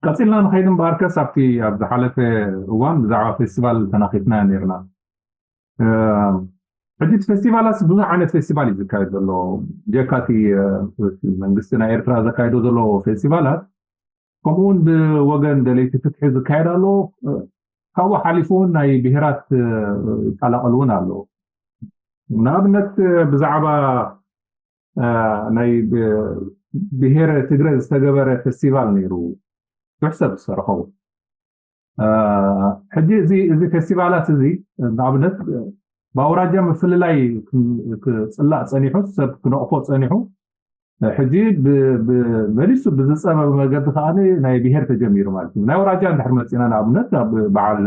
ቀፂልና ንኸይድ እምበኣርከስ፣ ኣብቲ ኣብ ዝሓለፈ እዋን ብዛዕባ ፌስቲቫል ተናኺፍና ነይርና። እ፣ ሕጂ እቲ ፌስቲቫላት ብዙሕ ዓይነት ፌስቲቫል እዩ ዝካየድ ዘሎ። ጀካ እቲ፣ እ፣ መንግስቲ ናይ ኤርትራ ዘካይዶ ዘሎ ፌስቲቫላት፣ ከምኡ እውን ብወገን ደለይቲ ፍትሒ ዝካየድ ኣሎ። እ፣ ካብኡ ሓሊፉ እውን ናይ ብሄራት፣ እ፣ ይቀላቀሉ እውን ኣለዉ። ንኣብነት፣ እ፣ ብዛዕባ፣ እ፣ ናይ ብ-፣ ብሄረ ትግረ ዝተገበረ ፌስቲቫል ነይሩ፣ ብዙሕ ሰብ ዝሰርሖ። እ፣ ሕጂ እዚ፣ እዚ ፌስቲቫላት እዚ፣ ንኣብነት፣ ብኣውራጃ ምፍልላይ ክ-፣ ክጽላእ ጸኒሑ፣ ሰብ ክነቕፎ ጸኒሑ፣ ሕጂ ብ-፣ ብ-፣ መሊሱ ብዝጸበብ መገዲ ከኣ ናይ ብሄር ተጀሚሩ ማለት እዩ። ናይ ኣውራጃ እንድሕር መጺና፣ ንኣብነት፣ ኣብ በዓል፣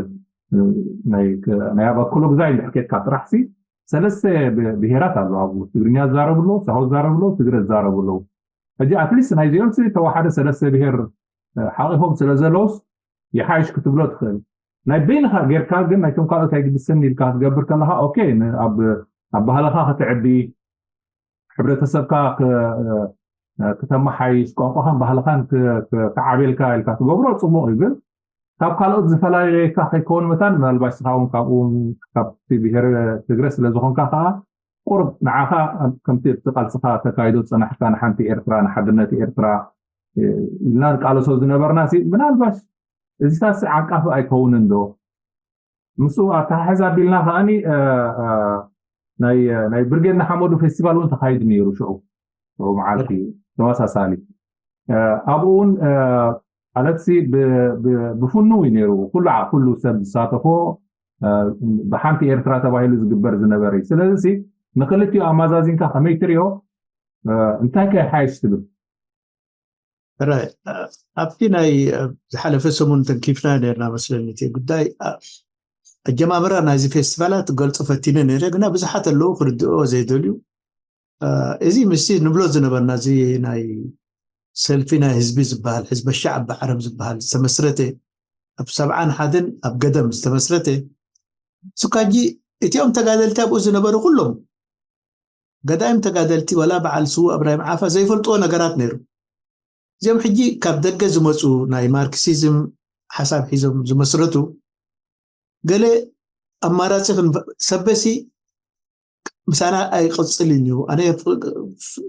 እ፣ ናይ ክ-፣ ናይ ኣበክሎ ግዛይ እንድሕር ኬድካ ጥራሕሲ፣ ሰለስተ ብ-፣ ብሄራት ኣለዉ ኣብኡ። ትግርኛ ዝዛረቡ ኣለዉ፣ ሳሆ ዝዛረቡ ኣለዉ፣ ትግረ ዝዛረቡ ኣለዉ። ሕጂ ኣትሊስት ናይዚኦም ሲ ተዋሓደ ሰለስተ ብሄር፣ እ፣ ሓቒፎም ስለ ዘለውስ ይሓይሽ ክትብሎ ትኽእል። ናይ በይንኻ ጌርካ ግን ናይቶም ካልኦት ኣይግድሰኒ ኢልካ ክትገብር ከለኻ፣ ኦኬ፣ ን-፣ ኣብ፣ ኣብ ባህልኻ ክትዕቢ፣ ሕብረተሰብካ ክ-፣ እ፣ ክተመሓይሽ፣ ቋንቋኻን ባህልኻን ክ-፣ ክ-፣ ክዓብየልካ ኢልካ ትገብሮ ጽቡቕ እዩ። ግን ካብ ካልኦት ዝፈላለየካ ከይከውን መታን፣ ምናልባሽ ንስኻ እውን ካብኡ፣ ካብቲ ብሄር ትግረ ስለ ዝኾንካ ከኣ፣ ቁሩብ ንዓኻ ከምቲ ኣብቲ ቃልስኻ ተካይዶ ዝጸናሕካ ንሓንቲ ኤርትራ፣ ንሓድነት ኤርትራ፣ እ፣ ኢልና ንቃለሶ ዝነበርና ሲ፣ ምናልባሽ እዚታት ሲ ዓቃፊ ኣይከውንን ዶ? ምስኡ ኣተሓሕዛ ኣቢልና ከኣኒ፣ እ፣ እ፣ ናይ፣ ናይ ብርጌድ ንሓመዱ ፌስቲቫል እውን ተኻይዱ ነይሩ ሽዑ፣ ሽዑ መዓልቲ ተመሳሳሊ። እ፣ ኣብኡ እውን፣ እ፣ ማለት ሲ ብ-፣ ብ-፣ ብፍኑው እዩ ነይሩ። ኩሉ ዓ-፣ ኩሉ ሰብ ዝሳተፎ፣ እ፣ ብሓንቲ ኤርትራ ተባሂሉ ዝግበር ዝነበረ እዩ። ስለዚ ሲ ንክልቲኡ ኣመዛዚንካ ከመይ ትሪኦ? እ፣ እንታይ ከ ይሓይሽ ትብል? ሕራይ፣ እ፣ ኣብቲ ናይ፣ እ፣ ዝሓለፈ ሰሙን ተንኪፍና ነርና መስለኒ እቲ ጉዳይ። እ፣ ኣጀማምራ ናይዚ ፌስቲቫላት ክገልጾ ፈቲነ ነይረ፣ ግና ብዙሓት ኣለዉ ክርድእዎ ዘይደልዩ። እ፣ እዚ ምስቲ ንብሎ ዝነበርና፣ እዚ ናይ ሰልፊ ናይ ህዝቢ ዝበሃል፣ ሕዝበ ሻዕብ ዓረብ ዝበሃል ዝተመስረተ፣ ኣብ ሰብዓን ሓደን ኣብ ገደም ዝተመስረተ፣ እሱ ካጂ እቲኦም ተጋደልቲ ኣብኡ ዝነበሩ ኩሎም ገዳይም ተጋደልቲ፣ ዋላ በዓል ስዉእ እብራሂም ዓፋ ዘይፈልጥዎ ነገራት ነይሩ። እዚኦም ሕጂ ካብ ደገ ዝመጹ ናይ ማርክሲዝም ሓሳብ ሒዞም ዝመስረቱ ገለ ኣማራጺ ክንፈ-፣ ሰበሲ ምሳና ኣይቕጽልን እዩ። ኣነ ፍ-፣ ፍ-፣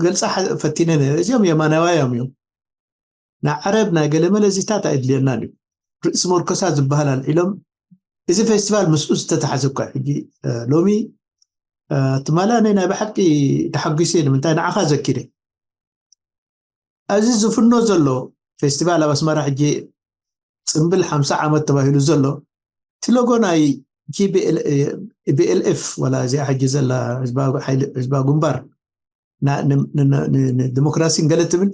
ገልጻ ሓ-፣ ፈቲነ ነይረ። እዚኦም የማናውያን እዮም። ንዓረብ ናይ ገለ መለ እዚታት ኣይድልየናን እዩ። ርእሲ መርኮሳ ዝበሃል ኣልዒሎም፣ እዚ ፌስቲቫል ምስኡ ዝተተሓዘ እኳ እዩ። ሕጂ፣ እ፣ ሎሚ፣ እ፣ ትማሊ ኣነ ናይ ብሓቂ ተሓጒሰ እየ። ንምንታይ ንዓኻ ዘኪረ። ኣብዚ ዝፍኖ ዘሎ ፌስቲቫል ኣብ ኣስመራ ሕጂ ጽምብል ሓምሳ ዓመት ተባሂሉ ዘሎ፣ እቲ ሎጎ ናይ ጂ ቢ ኤል፣ ቢ ኤል ኤፍ፣ ዋላ እዚኣ ሕጂ ዘላ ህዝባዊ ሓይሊ፣ ህዝባዊ ግንባር ና-፣ ን-፣ ን-፣ ን-፣ ን-፣ ንዲሞክራሲን ገለ ትብል፣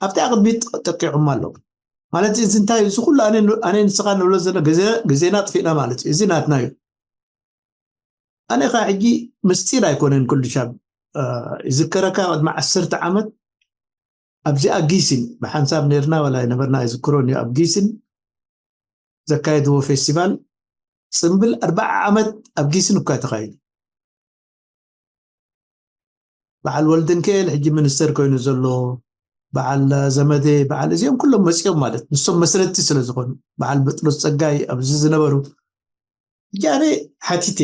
ኣብቲ ኣቕድሚት ጠቂዖም ኣለዉ። ማለት እዚ እንታይ እዩ? እዚ ኩሉ ኣነ ን-፣ ኣነ ንስኻ ንብሎ ዘሎ ግዜ፣ ግዜና ኣጥፊእና ማለት እዩ። እዚ ናትና እዩ። ኣነ ኸዓ ሕጂ ምስጢር ኣይኮነን፣ ኩሉ ሻብ፣ እ፣ ይዝከረካ ቅድሚ ዓሰርተ ዓመት ኣብዚ ኣብ ጊሲን ብሓንሳብ ነርና፣ ዋላ ኣይነበርና ኣይዝክሮን እዩ። ኣብ ጊሲን ዘካየድዎ ፌስቲቫል ጽምብል ኣርባዓ ዓመት ኣብ ጊሲን እኳ ተኻይዱ። በዓል ወልደንክኤል ሕጂ ሚኒስተር ኮይኑ ዘሎ፣ በዓል ዘመዴ፣ በዓል እዚኦም ኩሎም መጺኦም ማለት ንሶም መስረትቲ ስለ ዝኾኑ፣ በዓል ጴጥሮስ ጸጋይ ኣብዚ ዝነበሩ። ሕጂ ኣነ ሓቲተ፣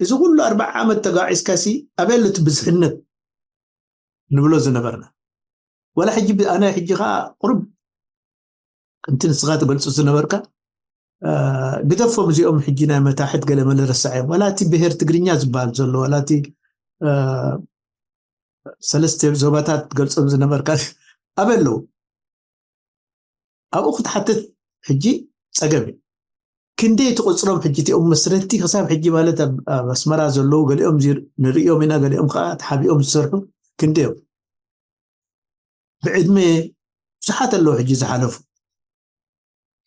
እዚ ኩሉ ኣርባዓ ዓመት ተጋዒዝካሲ ኣበይ ኣሎ እቲ ብዝሕነት ንብሎ ዝነበርና? ዋላ ሕጂ ብ-፣ ኣነ ሕጂ ኸዓ ቁሩብ ከምቲ ንስኻ ትገልጹ ዝነበርካ፣ እ፣ ግደፎም እዚኦም ሕጂ ናይ መታሕት ገለ መለ ረሳዕ እዮም። ዋላ እቲ ብሄር ትግርኛ ዝበሃል ዘሎ፣ ዋላ እቲ፣ እ፣ ሰለስተ ዞባታት ገልጾም ዝነበርካ ኣበይ ኣለዉ? ኣብኡ ክትሓትት ሕጂ ጸገም እዩ። ክንደይ ትቑጽሮም ሕጂ እቲኦም መስረቲ ክሳብ ሕጂ ማለት ኣብ፣ ኣብ ኣስመራ ዘለዉ ገሊኦም ዚ-፣ ንርእዮም ኢና፣ ገሊኦም ከኣ ተሓቢኦም ዝሰርሑ ክንደዮም? ብዕድመ ብዙሓት ኣለዉ ሕጂ ዝሓለፉ።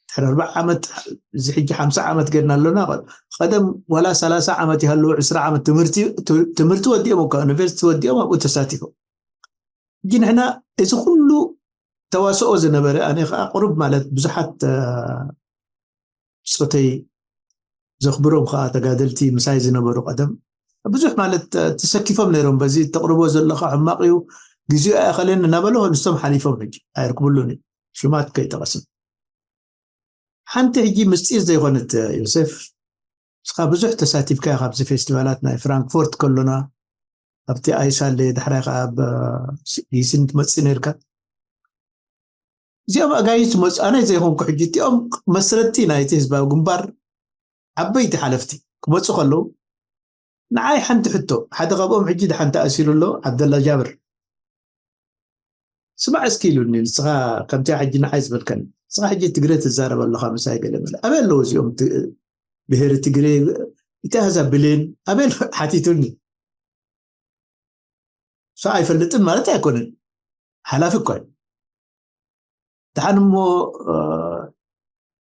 ድሕሪ ኣርብዓ ዓመት፣ እዚ ሕጂ ሓምሳ ዓመት ጌርና ኣሎና። ቀደም ዋላ ሰላሳ ዓመት ይሃለዉ፣ ዕስራ ዓመት ትምህርቲ፣ ትምህርቲ ወዲኦም እኳ፣ ዩኒቨርሲቲ ወዲኦም ኣብኡ ተሳቲፎም። ሕጂ ንሕና እዚ ኩሉ ተዋስኦ ዝነበረ፣ ኣነ ከኣ ቁሩብ ማለት ብዙሓት፣ እ፣ ብጾተይ ዘኽብሮም ከኣ ተጋደልቲ ምሳይ ዝነበሩ ቀደም ብዙሕ ማለት፣ እ፣ ተሰኪፎም ነይሮም። በዚ እተቕርቦ ዘለኻ ሕማቕ እዩ፣ ግዜኡ ኣይኣኸለን እናበሉ ንሶም ሓሊፎም ሕጂ ኣይርክብሉን እዩ። ሽማት ከይጠቐስን። ሓንቲ ሕጂ ምስጢር ዘይኮነት፣ እ፣ ዮሴፍ፣ ንስኻ ብዙሕ ተሳቲፍካ ኢኻ ኣብዚ ፌስቲቫላት ናይ ፍራንክፎርት ከሎና፣ ኣብቲ ኣይሳለ፣ ዳሕራይ ከኣ ኣብ፣ እ፣ ጊስን ትመጽእ ነይርካ። እዚኦም ኣጋይሽ መጽ-፣ ኣነ ዘይኮንኩ ሕጂ፣ እቲኦም መስረቲ ናይቲ ህዝባዊ ግንባር ዓበይቲ ሓለፍቲ ክመጹ ከለዉ፣ ንዓይ ሓንቲ ሕቶ፣ ሓደ ካብኦም ሕጂ ደሓን ተኣሲሩ ኣሎ፣ ዓብደላ ጃብር። ስማዕ እስኪ ኢሉኒ፣ ንስኻ ከምቲ ሕጂ ንዓይ ዝበልከኒ፣ ንስኻ ሕጂ ትግረ ትዛረብ ኣለኻ ምሳይ ገለ መለ። ኣበይ ኣለዉ እዚኦም ት-፣ ብሄር ትግረ፣ እቲ ኣዛ ብሌን ኣበይ ኣለዉ? ሓቲቱኒ። እሱ ኣይፈልጥን ማለት ኣይኮነን። ሓላፊ እኳ እዩ። ደሓን እሞ፣ እ፣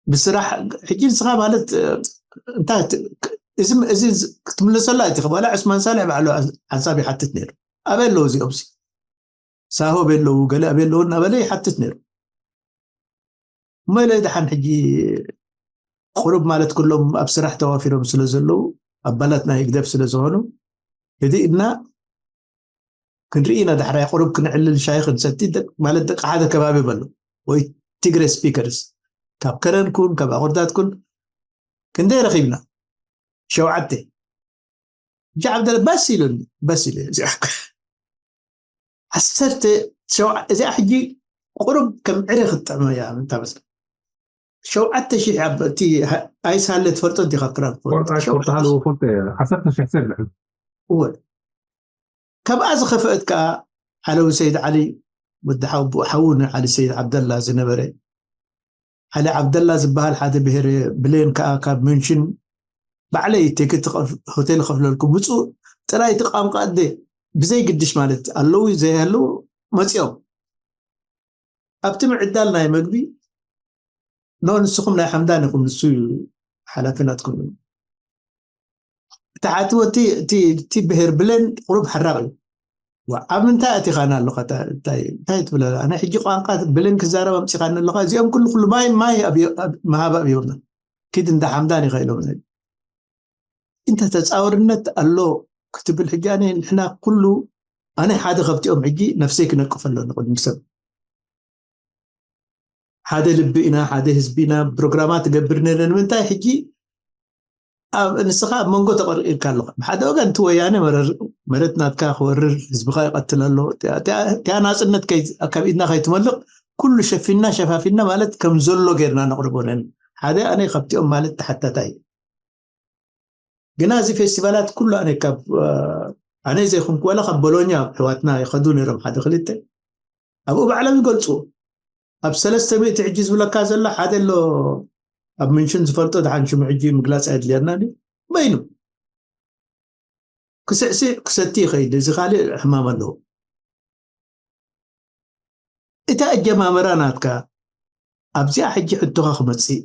ብስራሕ ሕጂ ንስኻ ማለት፣ እ፣ እንታይ ት-፣ እዚ፣ እዚ ክትምለሰሉ ኣይትኽእል። ዋላ ዑስማን ሳልሕ ባዕሉ ሓንሳብ ይሓትት ነይሩ። ኣበይ ኣለዉ እዚኦም ሲ? ሳሆ ኣበይ ኣለዉ? ገለ ኣበይ ኣለዉ እናበለ ይሓትት ነይሩ። እሞ ኢለ ደሓን ሕጂ ቁሩብ ማለት ኩሎም ኣብ ስራሕ ተዋፊሮም ስለ ዘለዉ፣ ኣባላት ናይ ህግደፍ ስለ ዝኾኑ፣ ህድእ ኢልና ክንርኢ ኢና፣ ዳሕራይ ቁሩብ ክንዕልል ሻሂ ክንሰቲ፣ ደቅ-፣ ማለት ደቂ ሓደ ከባቢ በሉ፣ ወይ ትግረ ስፒከርስ፣ ካብ ከረን ኩን፣ ካብ ኣቑርዳት ኩን፣ ክንደይ ረኺብና? ሸውዓተ። ሕጂ ዓብደላ በስ ኢሉኒ፣ በስ ኢሉ፣ እዚኣ ዓሰርተ ሸውዓ-፣ እዚኣ ሕጂ ቁሩብ ከም ዕረ ክትጥዕሞ እያ፣ እንታይ መስለካ? ሸውዓተ ሺሕ ኣብ እቲ ሃ-፣ ኣይስ ሃለ ትፈልጦ እንዲኻ፣ ፍራንክፎርት። ቆርጣ፣ ሸውዓተ ቆርጣ ሃለዎ ፈልጦ እየ። ዓሰርተ ሺሕ ሰብ ልዕል። እወ። ካብኣ ዝኸፍአት ከኣ ሓለዊ ሰይድ ዓሊ፣ ወዲ ሓው-፣ ሓዉ ንዓሊ ሰይድ ዓብደላ ዝነበረ፣ ዓሊ ዓብደላ ዝበሃል ሓደ ብሄር ብሌን ከኣ ካብ ሚንሽን ባዕለይ ቴክት ሆቴል ከፍለልኩም፣ ብፁ ጥራይ እቲ ቋንቋ ኣደ ብዘይ ግድሽ ማለት ኣለዉ ዘይሃለዉ መጺኦም። ኣብቲ ምዕዳል ናይ መግቢ፣ ኖ፣ ንስኹም ናይ ሓምዳን ኢኹም፣ ንሱ እዩ ሓላፊ ናትኩም። እቲ ሓቲ ወቲ፣ እቲ፣ እቲ ብሄር ብሌን ቁሩብ ሓራቕ እዩ። ዋ፣ ኣብ ምንታይ ኣቲኻና ኣለኻ? እንታይ፣ እንታይ፣ እንታይ ትብለላ? ኣነ ሕጂ ቋንቋ ብሌን ክዛረብ ኣምጺኻኒ ኣለኻ? እዚኦም ኩሉ፣ ኩሉ ማይ፣ ማይ ኣብ፣ ኣብ ምሃብ ኣብዮምና። ኪድ እንዳ ሓምዳን ኢኻ ኢሎም። እንተ ተጻወርነት ኣሎ ክትብል፣ ሕጂ ኣነ፣ ንሕና ኩሉ፣ ኣነ ሓደ ካብቲኦም ሕጂ ነፍሰይ ክነቅፍ ኣለኒ ቅድሚ ሰብ። ሓደ ልቢ ኢና፣ ሓደ ህዝቢ ኢና፣ ፕሮግራማት ትገብር ነይረ። ንምንታይ ሕጂ ኣብ፣ ንስኻ ኣብ መንጎ ተቐርቂርካ ኣለኻ? ብሓደ ወገን እቲ ወያነ መረር-፣ መሬት ናትካ ክወርር፣ ህዝብኻ ይቐትል ኣሎ። እቲኣ፣ እቲኣ፣ እቲኣ ናጽነት ከይ-፣ ካብ ኢድና ከይትመልቕ ኩሉ ሸፊንና፣ ሸፋፊንና ማለት ከም ዘሎ ጌርና ነቕርቦ ነን። ሓደ ኣነ ካብቲኦም ማለት ተሓታታይ። ግና እዚ ፌስቲቫላት ኩሉ ኣነ ካብ፣ እ፣ ኣነ ዘይኮንኩ ዋላ ካብ ቦሎኛ ኣሕዋትና ይኸዱ ነይሮም ሓደ ክልተ። ኣብኡ ባዕሎም ይገልጹ። ኣብ ሰለስተ ሚእቲ ሕጂ ዝብለካ ዘሎ ሓደ ኣሎ ኣብ ምንሽን ዝፈልጦ፣ ደሓን ሽሙ ሕጂ ምግላጽ ኣየድልየናን እዩ። በይኑ ክስዕስዕ ክሰቲ ይኸይድ። እዚ ካልእ ሕማም ኣለዎ። እታ ኣጀማምራ ናትካ ኣብዚኣ ሕጂ ሕቶኻ ክመጽእ፣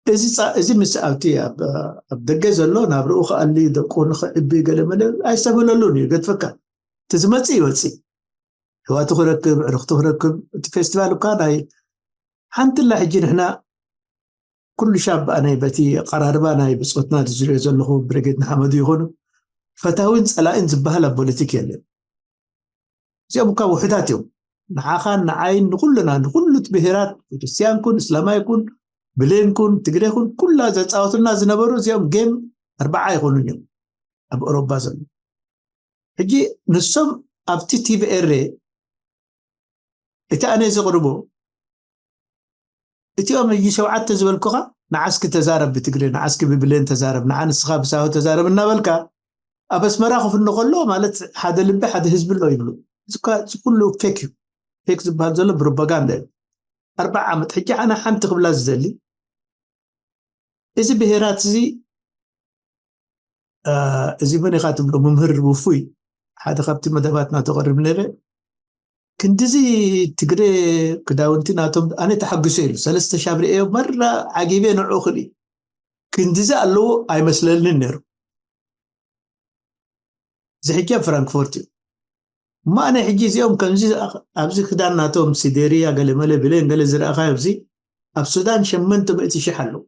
እዚ ጻ-፣ እዚ ምስ ኣብቲ ኣብ፣ ኣብ ደገ ዘሎ ናብርኡ ክኣሊ፣ ደቁ ንኽዕቢ ገለ መለ ኣይሰብለሉን እዩ፣ ገድፈካ። እቲ ዝመጽእ ይመጽእ። ኣሕዋቱ ክረክብ፣ ዕርኽቱ ክረክብ፣ እቲ ፌስቲቫል እኳ ናይ ሓንቲ ኣላ። ሕጂ ንሕና ኩሉ ሻብ ኣነ በቲ ኣቐራርባ ናይ ብጾትና ዝሪኦ ዘለኹ ብረጌድ ንሓመዱ ይኹኑ፣ ፈታዊን ጸላኢን ዝበሃል ኣብ ፖለቲክ የለን። እዚኦም እኳ ውሑዳት እዮም። ንዓኻን ንዓይን ንኹልና፣ ንኹሉ እቲ ብሄራት፣ ክርስትያን ኩን፣ እስላማይ ኩን፣ ብሌን ኩን፣ ትግሬ ኩን፣ ኩላ ዘጻወቱና ዝነበሩ እዚኦም ጌም ኣርባዓ ኣይኮኑን እዮም ኣብ ኤውሮጳ ዘሎ። ሕጂ ንሶም ኣብቲ ቲቪ ኤረ እቲ ኣነ ዘቕርቦ እቲኦም ሕጂ ሸውዓተ ዝበልኩኻ፣ ንዓስኪ ተዛረብ ብትግሪ፣ ንዓስኪ ብብሌን ተዛረብ፣ ንዓ ንስኻ ብሳሆ ተዛረብ እናበልካ፣ ኣብ ኣስመራ ክፍኖ ከሎ ማለት ሓደ ልቢ ሓደ ህዝቢ ኣሎ ይብሉ። እዚ እኳ፣ እዚ ኩሉ ፌክ እዩ። ፌክ ዝበሃል ዘሎ ፕሮፓጋንዳ እዩ። ኣርባዓ ዓመት ሕጂ ኣነ ሓንቲ ክብላ ዝደሊ፣ እዚ ብሄራት እዚ፣ እ፣ እዚ መን ኢኻ ትብሎ? መምህር ውፉይ፣ ሓደ ካብቲ መደባትና ተቐርብ ነይረ። ክንድዚ ትግሬ ክዳውንቲ ናቶም ኣነ ተሓግሶ ኢሉ ሰለስተ ሻብ ርእዮ መራ ዓጊበ ንዑ ክርኢ ክንድዚ ኣለዎ ኣይመስለልን ነይሩ። እዚ ሕጂ ኣብ ፍራንክፎርት እዩ። እሞ ኣነ ሕጂ እዚኦም ከምዚ ኣብዚ ክዳን ናቶም ሲዴርያ ገለመለ ብሌን ገለ ዝረኣኻዮ ኣብዚ ኣብ ሱዳን ሸመንተ ሚእቲ ሽሕ ኣለዉ።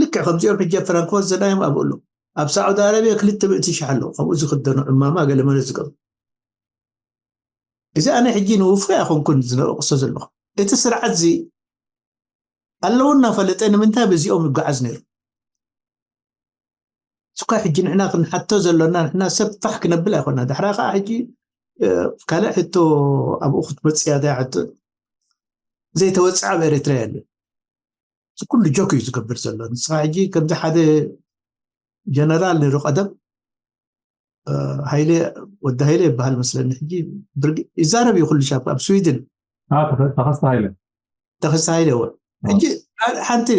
ልክዕ ከምዚኦም ሕጂ ኣብ ፍራንክፎርት ዘናዮም ኣብኡ ኣለዉ። ኣብ ሳዑዲ ኣረብያ ክልተ ሚእቲ ሽሕ ኣለዉ። ከምኡ ዝኽደኑ ዕማማ ገለመለ ዝገብሩ። እዚ ኣነ ሕጂ ንውፉይ ኣይኮንኩን ዝነቕሶ ዘለኹ። እቲ ስርዓት እዚ ኣለዉ እናፈለጠ ንምንታይ በዚኦም ይጓዓዝ ነይሩ? እሱኳ ሕጂ ንሕና ክንሓቶ ዘሎና፣ ንሕና ሰብ ፋሕ ክነብል ኣይኮና። ዳሕራ ከዓ ሕጂ፣ እ፣ ካልእ ሕቶ ኣብኡ ክትመጽእ እያ፣ እንታይ ሕቶ ዘይተወጽዐ ኣብ ኤርትራ የለን። እዚ ኩሉ ጆክ እዩ ዝገብር ዘሎ። ንስኻ ሕጂ ከምዚ ሓደ ጀነራል ነይሩ ቀደም፣ እ፣ ሃይለ፣ ወዲ ሃይለ ይበሃል መስለኒ። ሕጂ ብርግ-፣ ይዛረብ እዩ ኩሉ ሻብ ኣብ ስዊድን። አ፣ ተኸ-፣ ተኸስተ ሃይለ። ተኸስተ ሃይለ እወ። አ። ሕጂ አ-፣ ሓንቲ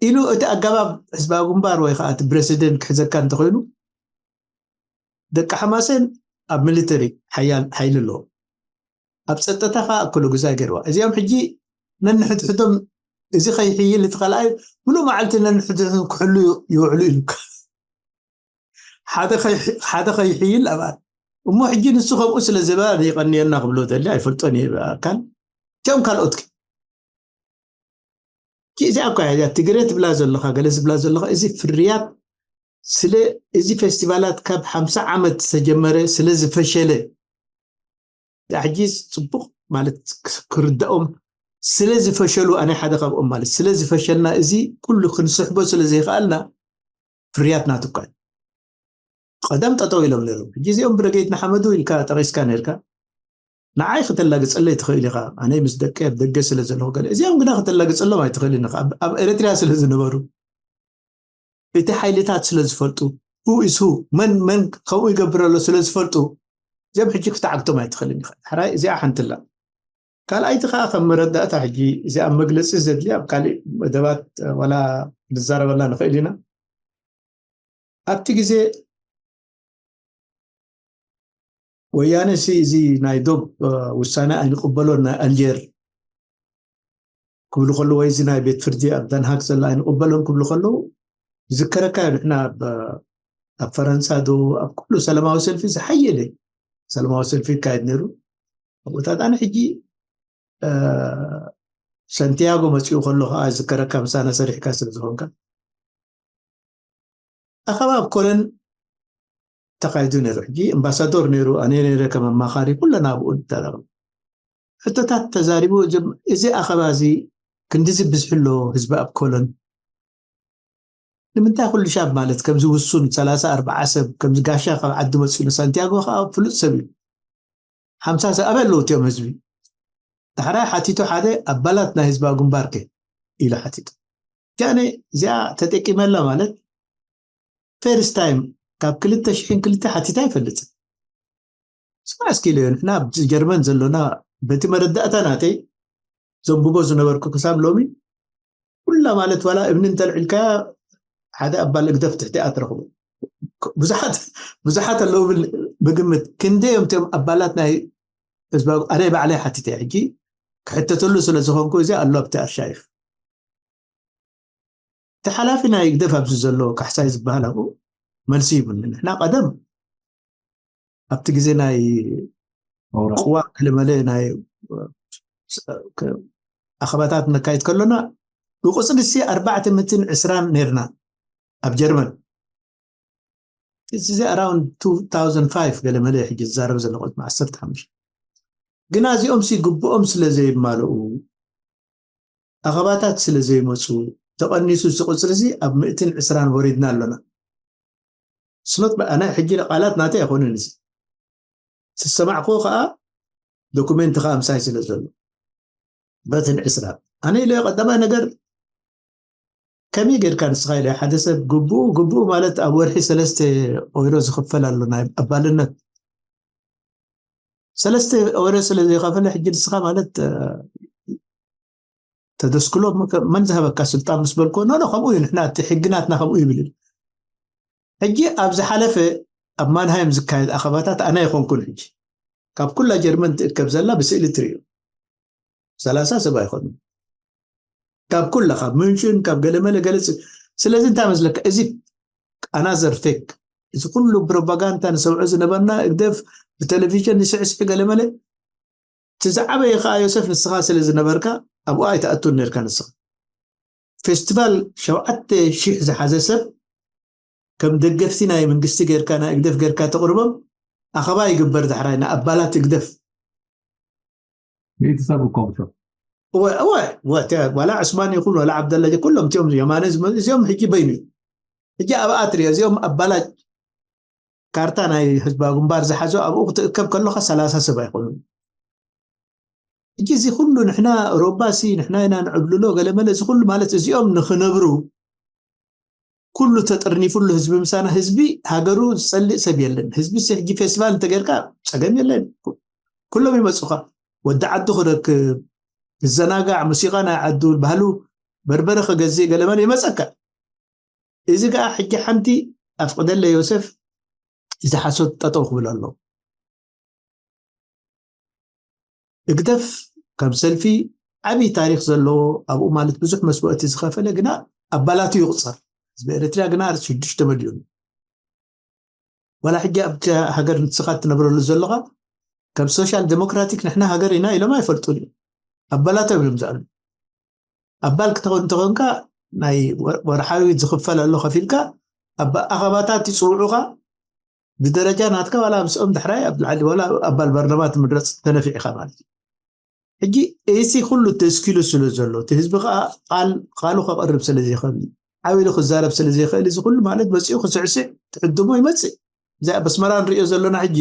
ኢሉ እቲ ኣገባብ ህዝባዊ ግንባር ወይ ከዓ እቲ ፕረሲደንት ክሕዘካ እንተኾይኑ፣ ደቂ ሓማሴን ኣብ ሚሊተሪ ሓያል ሓይሊ ኣለዎ። ኣብ ጸጥታ ከዓ እኩሉ ግዛይ ገይርዋ። እዚኦም ሕጂ ነንሕድሕዶም እዚ ከይሕይል እቲ ካልኣይ ምሉእ መዓልቲ ነንሕድሕዶም ክሕሉ ይውዕሉ ኢሉካ። ሓደ ከይ-፣ ሓደ ከይሕይል ኣብኣ። እሞ ሕጂ ንሱ ከምኡ ስለ ዝበለ ይቐንየልና ክብሎ ደሊ ኣይፈልጦን እየ ብኣካል። እቲኦም ካልኦት ከ? እዚኣ እኳ እያ ትግረ ትብላ ዘለኻ፣ ገለ ዝብላ ዘለኻ፣ እዚ ፍርያት ስለ እዚ ፌስቲቫላት ካብ ሓምሳ ዓመት ዝተጀመረ ስለ ዝፈሸለ፣ ሕጂ ጽቡቕ ማለት ክርዳኦም ስለ ዝፈሸሉ፣ ኣነ ሓደ ካብኦም ማለት ስለ ዝፈሸልና፣ እዚ ኩሉ ክንስሕቦ ስለ ዘይከኣልና ፍርያት ናትኳ እዩ። ቀደም ጠጠው ኢሎም ነይሮም። ሕጂ እዚኦም ብረገይት ንሓመዱ ኢልካ ጠቒስካ ነርካ። ንዓይ ክተላግጸለይ ትኽእል ኢኻ። ኣነ ምስ ደቂ ኣብ ደገ ስለ ዘለኹ ገለ። እዚኦም ግና ክተላግጸሎም ኣይትኽእልን ኢኻ። ኣብ፣ ኣብ ኤርትራ ስለ ዝነበሩ፣ እቲ ሓይልታት ስለ ዝፈልጡ፣ who is who፣ መን፣ መን ከምኡ ይገብር ኣሎ ስለ ዝፈልጡ፣ እዚኦም ሕጂ ክትዓግቶም ኣይትኽእልን ኢኻ። ሕራይ እዚኣ ሓንቲ ኣላ። ካልኣይቲ ከኣ ከም መረዳእታ ሕጂ እዚኣ መግለጺ ዘድልያ ኣብ ካልእ መደባት ዋላ ንዛረበላ ንኽእል ኢና። ኣብቲ ግዜ ወያነ ሲ እዚ ናይ ዶብ፣ እ፣ ውሳነ ኣይንቕበሎን፣ ናይ ኣልጀር ክብሉ ከለዉ፣ ወይ እዚ ናይ ቤት ፍርዲ ኣብ ደንሃግ ዘሎ ኣይንቕበሎን ክብሉ ከለዉ፣ ዝከረካ እዩ። ንሕና ኣብ፣ ኣብ ፈረንሳ ዶ ኣብ ኩሉ ሰላማዊ ሰልፊ ዝሓየለ ሰላማዊ ሰልፊ ይካየድ ነይሩ። ኣብኡታት ኣነ ሕጂ፣ እ፣ ሳንቲያጎ መጺኡ ከሎ ከኣ ዝከረካ ምሳና ሰሪሕካ ስለ ዝኾንካ፣ ኣኸባ ኣብ ኮለን ተኻይዱ ነይሩ። ሕጂ ኣምባሳዶር ነይሩ፣ ኣነ ነይረ ከም ኣማኻሪ፣ ኩለና ኣብኡ ንተራኸብ። ሕቶታት ተዛሪቡ፣ እዚ፣ እዚ ኣኸባ እዚ ክንድዚ ብዝሒ ኣሎ ህዝቢ ኣብ ኮለን። ንምንታይ ኩሉ ሻብ ማለት ከምዚ ውሱን ሰላሳ ኣርባዓ ሰብ ከምዚ ጋሻ ካብ ዓዲ መጺኡ ንሳንቲያጎ ከኣ ፍሉጥ ሰብ እዩ። ሓምሳ ሰብ ኣበይ ኣለዉ እቲኦም ህዝቢ? ዳሕራይ ሓቲቱ ሓደ ኣባላት ናይ ህዝባዊ ግንባር ከ ኢሉ ሓቲቱ። እቲ ኣነ እዚኣ ተጠቂመላ ማለት ፈርስት ታይም ካብ ክልተ ሽሕን ክልተ ሓቲታ ኣይፈልጥን። ስማዕ እስኪ ኢለዮ፣ ንሕና ኣብ ጀርመን ዘሎና በቲ መረዳእታ ናተይ ዘንብቦ ዝነበርኩ ክሳብ ሎሚ ኩላ ማለት ዋላ እምኒ እንተልዒልካያ ሓደ ኣባል እግደፍ ትሕቲኣ ትረኽቦ። ብዙሓት፣ ብዙሓት ኣለዉ ብል-፣ ብግምት ክንደይ እዮም እቶም ኣባላት ናይ ህዝባዊ፣ ኣነ ባዕለይ ሓቲተ ሕጂ ክሕተተሉ ስለ ዝኾንኩ እዚ ኣሎ ኣብቲ ኣርሻይፍ። እቲ ሓላፊ ናይ ህግደፍ ኣብዚ ዘሎ ካሕሳይ ዝበሃል ኣብኡ መልሲ ይብሉ። ንሕና ቀደም ኣብቲ ግዜ ናይ መውራ። ቅዋ ገለመለ ናይ ኣኸባታት ነካይድ ከሎና ብቁጽሪ ሲ ኣርባዕተ ሚእትን ዕስራን ነርና ኣብ ጀርመን። እዚ ኣራውንድ ቱ ታውዘንድ ፋይቭ ገለመለ ሕጂ ዝዛረብ ዘሎ ቁጽሪ ዓሰርተ ሓሙሽተ። ግና እዚኦም ሲ ግብኦም ስለ ዘይማልኡ፣ ኣኸባታት ስለ ዘይመጹ፣ ተቐኒሱ እዚ ቁጽሪ እዚ ኣብ ሚእትን ዕስራን ወሪድና ኣሎና። ስኖት ኣነ ሕጂ ቃላት ናተይ ኣይኮነን እዚ። ዝሰማዕክዎ ከኣ ዶኩሜንት ከኣ ምሳይ ስለ ዘሎ። በትን ዕስራ ኣነ ኢለ ቀዳማይ ነገር ከመይ ጌርካ ንስኻ ኢለ ሓደ ሰብ ግቡኡ ግቡኡ ማለት ኣብ ወርሒ ሰለስተ ኦይሮ ዝኽፈል ኣሎ ናይ ኣባልነት ሰለስተ ኦይሮ ስለ ዘይኸፈለ ሕጂ ንስኻ ማለት ተደስክሎ መን ዝሃበካ ስልጣን ምስ በልኮ ኖ ከምኡ እዩ ንሕና እቲ ሕግናትና ከምኡ ይብል ሕጂ ኣብ ዝሓለፈ ኣብ ማንሃይም ዝካየድ ኣኸባታት ኣነ ኣይኮንኩን ሕጂ ካብ ኩላ ጀርመን ትእከብ ዘላ ብስእሊ ትርእዩ ሰላሳ ሰብ ኣይኮኑ ካብ ኩላ ካብ ምንሽን ካብ ገለመለ ገለፅ ስለዚ እንታይ መስለካ እዚ ኣናዘር ፌክ እዚ ኩሉ ፕሮፓጋንዳ ንሰምዖ ዝነበርና እግደፍ ብቴሌቪዥን ንስዕስዕ ገለመለ እቲ ዝዓበየ ከዓ ዮሰፍ ንስኻ ስለ ዝነበርካ ኣብኡ ኣይትኣቱን ነርካ ንስኻ ፌስቲቫል ሸውዓተ ሺሕ ዝሓዘ ሰብ ከም ደገፍቲ ናይ መንግስቲ ጌርካ ናይ እግደፍ ጌርካ ተቕርቦም ኣኸባ ይግበር ዳሕራይ ንኣባላት እግደፍ ሚእቲ ሰብ እኮ እወ እወ ዋላ ዕስማን ይኹን ዋላ ዓብደላ ኩሎም እቲኦም የማነ እዚኦም ሕጂ በይኑ እዩ ሕጂ ኣብ ኣትሪ እዚኦም ኣባላት ካርታ ናይ ህዝባዊ ግንባር ዝሓዞ ኣብኡ ክትእከብ ከለካ ሰላሳ ሰብ ኣይኮኑን ሕጂ እዚ ኩሉ ንሕና ሮባሲ ንሕና ኢና ንዕብልሎ ገለመለ እዚ ኩሉ ማለት እዚኦም ንክነብሩ ኩሉ ተጠርኒፉሉ ህዝቢ ምሳና ህዝቢ ሃገሩ ዝፀልእ ሰብ የለን ህዝቢ ሕጂ ፌስቲቫል እንተገርካ ፀገም የለን ኩሎም ይመፁኻ ወዲ ዓዱ ክረክብ ክዘናጋዕ ሙሲቃ ናይ ዓዱ ባህሉ በርበረ ክገዝእ ገለመለ ይመፀካ እዚ ከዓ ሕጂ ሓንቲ ኣፍቅደለ ዮሴፍ እዚ ሓሶት ጠጠው ክብል ኣሎ እግደፍ ከም ሰልፊ ዓብይ ታሪክ ዘለዎ ኣብኡ ማለት ብዙሕ መስዋእቲ ዝኸፈለ ግና ኣባላቱ ይቁፀር ህዝቢ ኤርትራ ግና ሽዱሽተ መሊዮን ዋላ ሕጂ ኣብቲ ሃገር ንስኻ ትነብረሉ ዘለኻ ከም ሶሻል ዴሞክራቲክ ንሕና ሃገር ኢና ኢሎም ኣይፈልጡን እዩ ኣባላቶም እዮም ዝኣሉ ኣባል ክትኾን እንተኾንካ ናይ ወርሓዊ ዝኽፈል ኣሎ ከፊልካ ኣብ ኣኸባታት ይፅውዑኻ ብደረጃ ናትካ ዋላ ምስኦም ድሕራይ ኣብ ላዕሊ ዋላ ኣባል ባርላማ ትምረፅ ተነፊዕካ ማለት እዩ ሕጂ እዚ ኩሉ ተስኪሉ ስለ ዘሎ እቲ ህዝቢ ከዓ ቃል ቃሉ ከቕርብ ስለ ዘይኽእል ዓብ ኢሉ ክዛረብ ስለ ዘይኽእል እዚ ኩሉ ማለት መፂኡ ክስዕስዕ ትዕድሞ ይመፅእ እዚኣ በስመራ ንሪኦ ዘለና ሕጂ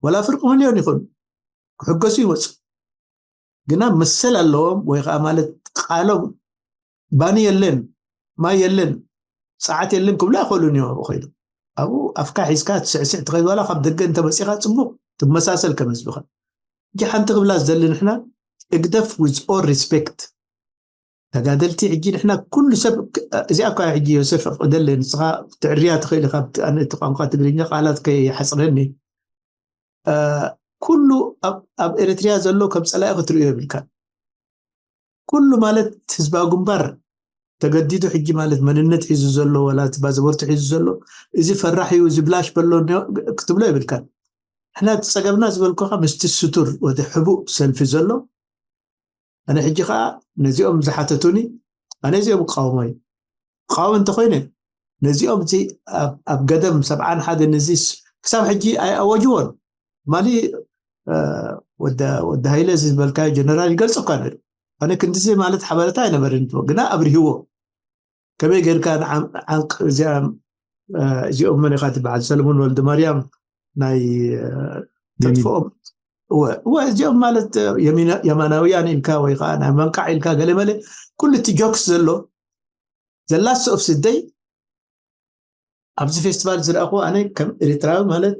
ዋላ ፍርቂ ሚልዮን ይኹን ክሕገሱ ይመፁ ግና መሰል ኣለዎም ወይ ከዓ ማለት ቃሎም ባኒ የለን ማይ የለን ፀዓት የለን ክብሉ ኣይኽእሉን እዮም ኣብኡ ኮይኖም ኣብኡ ኣፍካ ሒዝካ ትስዕስዕ ትኸይድ ዋላ ካብ ደገ እንተመፂኻ ፅቡቕ ትመሳሰል ከም ህዝብኻ ሕጂ ሓንቲ ክብላ ዝደሊ ንሕና እግደፍ with all respect ተጋደልቲ ሕጂ ንሕና ኩሉ ሰብ እዚኣ እኳ ሕጂ ዮሴፍ ኣፍቅደለ ንስኻ ትዕርያ ትኽእል ኢኻ እቲ ቋንቋ ትግርኛ ቃላት ከይሓፅረኒ ኩሉ ኣብ ኤርትርያ ዘሎ ከም ፀላኢ ክትርእዮ የብልካ ኩሉ ማለት ህዝባዊ ግንባር ተገዲዱ ሕጂ ማለት መንነት ሒዙ ዘሎ ወላ ባዘቦርቱ ሒዙ ዘሎ እዚ ፈራሕ እዩ እዚ ብላሽ በሎ ክትብሎ የብልካ ሕና እቲ ፀገምና ዝበልኩካ ምስቲ ስቱር ወደ ሕቡእ ሰልፊ ዘሎ ኣነ ሕጂ ከዓ ነዚኦም ዝሓተቱኒ ኣነ እዚኦም እቃወሞ እዩ እቃወም እንተኮይነ ነዚኦም እቲ ኣብ ገደም ሰብዓን ሓደ ነዚ ክሳብ ሕጂ ኣይኣወጅዎን ማሊ ወዲ ሃይለ እዚ ዝበልካዮ ጀነራል ይገልፅ እኳ ነሩ ኣነ ክንዲዚ ማለት ሓበረታ ኣይነበርን ግና ኣብርህዎ ከመይ ጌርካ ዓንቅ እዚኣ እዚኦም መን ኢኻ ትበሃል ሰለሞን ወልደ ማርያም ናይ ተጥፍኦም እወ እዚኦም ማለት የማናውያን ኢልካ ወይ ከዓ ናይ መንቃዕ ኢልካ ገለመለ ኩሉ እቲ ጆክስ ዘሎ ዘላስ ኦፍ ስደይ ኣብዚ ፌስቲቫል ዝረኣኹ ኣነ ከም ኤርትራዊ ማለት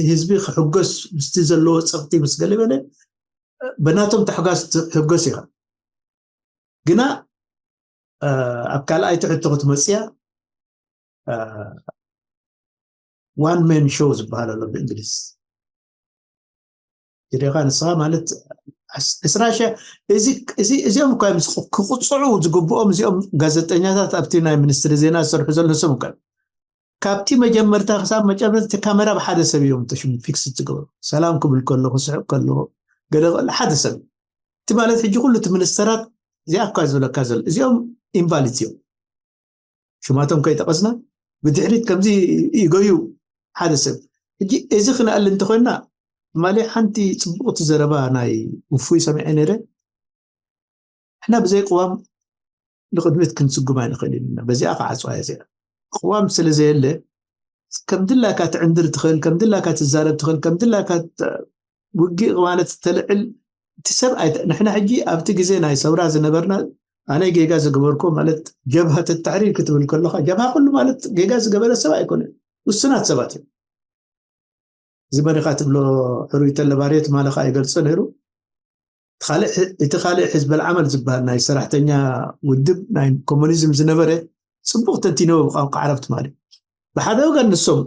ህዝቢ ክሕጎስ ምስቲ ዘለዎ ፀቕጢ ምስ ገለመለ በናቶም ተሕጓስ ትሕጎስ ኢኻ ግና ኣብ ካልኣይቲ ሕቶ ክትመፅያ ዋን ሜን ሾው ዝበሃል ኣሎ ብእንግሊዝ ዲኻ ንስኻ ማለት ዕስራ ሺሕ እዚኦም እኳ ምስ ክቁፅዑ ዝግብኦም እዚኦም ጋዜጠኛታት ኣብቲ ናይ ሚኒስትሪ ዜና ዝሰርሑ ዘሎ ንሶም እኳ ካብቲ መጀመርታ ክሳብ መጨረርቲ ካሜራ ብሓደ ሰብ እዮም ተሽሙ ፊክስ ዝገበሩ ሰላም ክብል ከሎ ክስሕቅ ከሎ ገለ ሓደ ሰብ እቲ ማለት ሕጂ ኩሉ እቲ ሚኒስተራት እዚኣ እኳ ዝብለካ ዘሎ እዚኦም ኢንቫሊድ እዮም ሽማቶም ከይጠቀስና ብድሕሪት ከምዚ ይገዩ ሓደ ሰብ ሕጂ እዚ ክንኣል እንተኮይና ማለ ሓንቲ ፅቡቅቲ ዘረባ ናይ ውፉይ ሰሚዐ ነረ ሕና ብዘይ ቅዋም ንቅድሚት ክንስጉም ኣይንኽእል ኢና በዚኣ ከዓ ዓፅዋ እዚኣ ቅዋም ስለ ዘየለ ከም ድላካ ትዕንድር ትኽእል ከም ድላካ ትዛረብ ትኽእል ከም ድላካ ውግእ ማለት ተልዕል እቲ ሰብ ኣይተ- ንሕና ሕጂ ኣብቲ ግዜ ናይ ሰውራ ዝነበርና ኣነ ጌጋ ዝገበርኩ ማለት ጀብሃት ተሕሪር ክትብል ከለካ ጀብሃ ኩሉ ማለት ጌጋ ዝገበረ ሰብ ኣይኮነን፣ ውስናት ሰባት እዮም። እዚ መሪኻ ትብሎ ሕሩይ ተለባርዮ ትማሊ ከዓ ይገልጾ ነይሩ። እቲ ካልእ ሕ- እቲ ካልእ ሕዝበል ዓመል ዝበሃል ናይ ሰራሕተኛ ውድብ ናይ ኮሙኒዝም ዝነበረ ጽቡቕ ተንቲነዎ ብቋንቋ ዓረብ ትማሊ። ብሓደ ወገን ንሶም